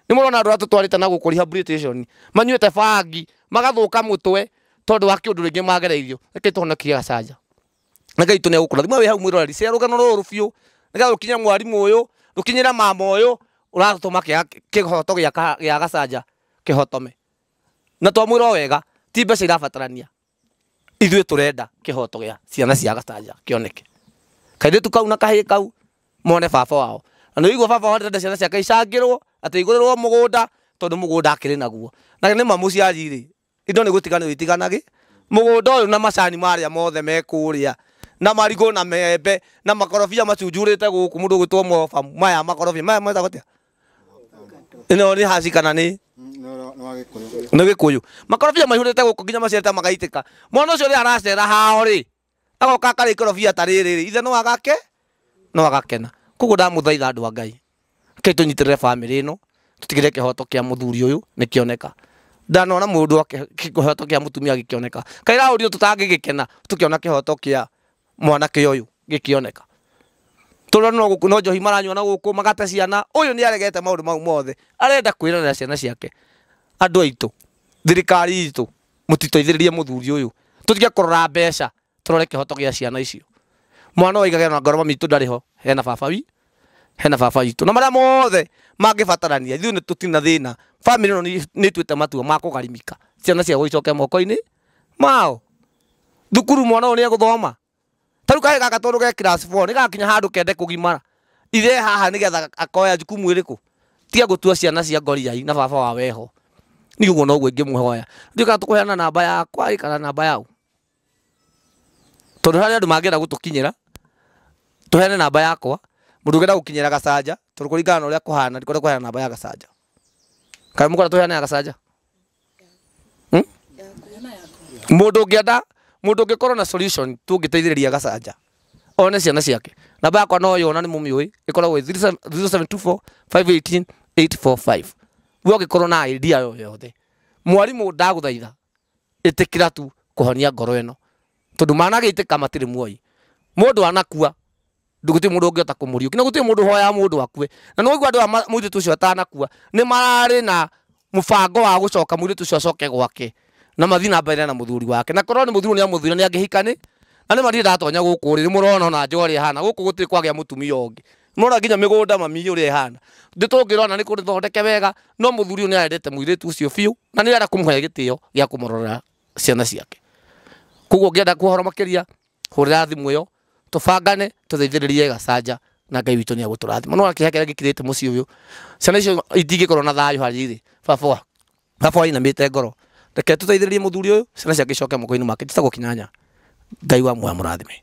Nĩ mũrona andũ arĩa tũtwarĩte na gũkũ rehabilitation, manyuĩte bangi, magathũka mũtwe tondũ wa kĩũndũ rĩngĩ magereirio. Reke tũhonokie Gacanja. Na Ngai itũ nĩ egũkũrathima wĩ hau mwĩroreri, cera rũgano rũrũ biũ, nĩgetha rũkinyĩre mwarimũ ũyũ, rũkinyĩre mama ũyũ, ũratũma kĩhoto gĩa Gacanja kĩhotome. Na twamwĩra o wega, ti mbeca irabatarania. Ithuĩ tũrenda kĩhoto gĩa ciana cia Gacanja kĩoneke. Kairĩtu kau na kahĩĩ kau mone baba wao. Na nĩ ũigua baba wao arenda ciana ciake icangĩrwo, atĩ igũrĩrwo mũgũnda, tondũ mũgũnda akĩrĩ naguo. Na nĩ ma mũciari rĩ, indo nĩ gũtiganĩrio itiganagĩ. Mũgũnda ũyũ na macani marĩa mothe me kũrĩa, na marigũ na maembe, na makorobia macunjurĩte gũkũ, mũndũ ũgwĩtwo Mwoba, maya makorobia, maya metagwo atĩa? Ĩno nĩ haci kana nĩ? Nĩ wa Gĩkũyũ. Nĩ Gĩkũyũ. Makorobia maihũrĩte gũkũ nginya maciarĩte magaitĩka. Mwana ũcio rĩrĩa aracera hao rĩ, agoka akarĩa ikorobia ta rĩrĩ rĩ, ithe no agake? No agakena. Koguo ndamũthaitha andũ a Ngai, rekei tũnyitĩrĩre bamĩrĩ ĩno, tũtigĩrĩre kĩhoto kĩa mũthuri ũyũ nĩ kĩoneka. Ndanona mũndũ ake kĩhoto kĩa mũtumia gĩkĩoneka. Kaĩ raũrio tũtangĩgĩkena tũkĩona kĩhoto kĩa mwanake ũyũ gĩkĩoneka. Tũrona no gũkũ no njohi maranyua na gũkũ magate ciana, ũyũ nĩ aregete maũndũ mau mothe, arenda kwĩrorera ciana ciake. Andũ aitũ, thirikari itũ, mũtiteithĩrĩrie mũthuri ũyũ, tũtige kũrora mbeca, tũrore kĩhoto gĩa ciana icio. Mwana ũyũ aigagĩra na ngoro mami witũ ndarĩ ho, hena baba wi, hena baba witũ. Na marĩa mothe mangĩbatarania, ithuĩ nĩ tũtirĩ na thĩna. Bamĩrĩ ĩno nĩ ĩtuĩte matua ma kũgarimika, ciana ciao icoke moko-inĩ mao. Thukuru mwana ũyũ nĩ egũthoma. Ta rĩu kahĩĩ gaka tondũ ge class 4, nĩ gakinya handũ kende kũgimara. Ithe haha nĩgetha akoya jukumu ĩrĩkũ? Tiga gũtua ciana cia ngoriai na baba wao eho. Niĩ ũguo noguo ingĩmũhoya. Ndiũĩ kana tũkũheana namba yakwa ĩ kana namba yao. Tondũ harĩ andũ mangĩenda gũtũkinyĩra, tũheane namba yakwa, mũndũ ũngĩenda gũkinyĩra Gacanja, tondũ kũringana na ũrĩa kũhana, ndikwenda kũheana namba ya Gacanja. Kana mũkwenda tũheane ya Gacanja? Mũndũ ũngĩenda, mũndũ ũngĩkorwo na solution tũngĩteithĩrĩria Gacanja one ciana ciake, Namba yakwa no yona nĩ mũmĩũĩ, ĩkoragwo ĩ 0724 518 845. We ũngĩkorwo na idea yo yothe, mwarimũ ndagũthaitha ĩtĩkĩra tu kũhonia ngoro ĩno, tondũ managĩtĩka matirĩ muoyi. Mũndũ anakua gũtirĩ mũndũ ũngĩhota kũmũriũkia, na gũtirĩ mũndũ ũhoyaga mũndũ akue. Na nĩ waigua andũ aya mũirĩtu ũcio atanakua nĩ mararĩ na mũbango wa gũcoka mũirĩtu ũcio acoke gwake na mathiĩ na mbere na mũthuri wake, na korwo nĩ mũthuri nĩ amũthuri nĩ angĩhikani. Na nĩ mathiĩ ndatonya gũkũ rĩ, nĩ mũrona ona njoa ũrĩa ĩhana gũkũ, gũtirĩ kwagĩa mũtumia ũngĩ. Mũrona nginya mĩgũnda mami ũrĩa ĩhana, ndĩ tũngĩrona nĩ kũndũ thondeke wega, no mũthuri ũyũ nĩ arendete mũirĩtu ũcio biũ na nĩ arenda kũmũhe gĩtĩo gĩa kũmũrorera ciana ciake. Koguo ũngĩenda kũhoro makĩria, hũrĩra thimũ ĩyo tũbangane tũteithĩrĩrie Gacanja na Ngai witũ nĩ egũtũrathima. No kĩeha kĩrĩa gĩkirĩte mũciĩ ũyũ, ciana icio itingĩkorwo na thayũ harĩa irĩ. Baba baba ainamĩte ngoro, reke tũteithĩrĩrie mũthuri ũyũ, ciana ciake icoke moko-inĩ make. Njĩtagwo Kĩnyanya, Ngai wa muoyo amũrathime.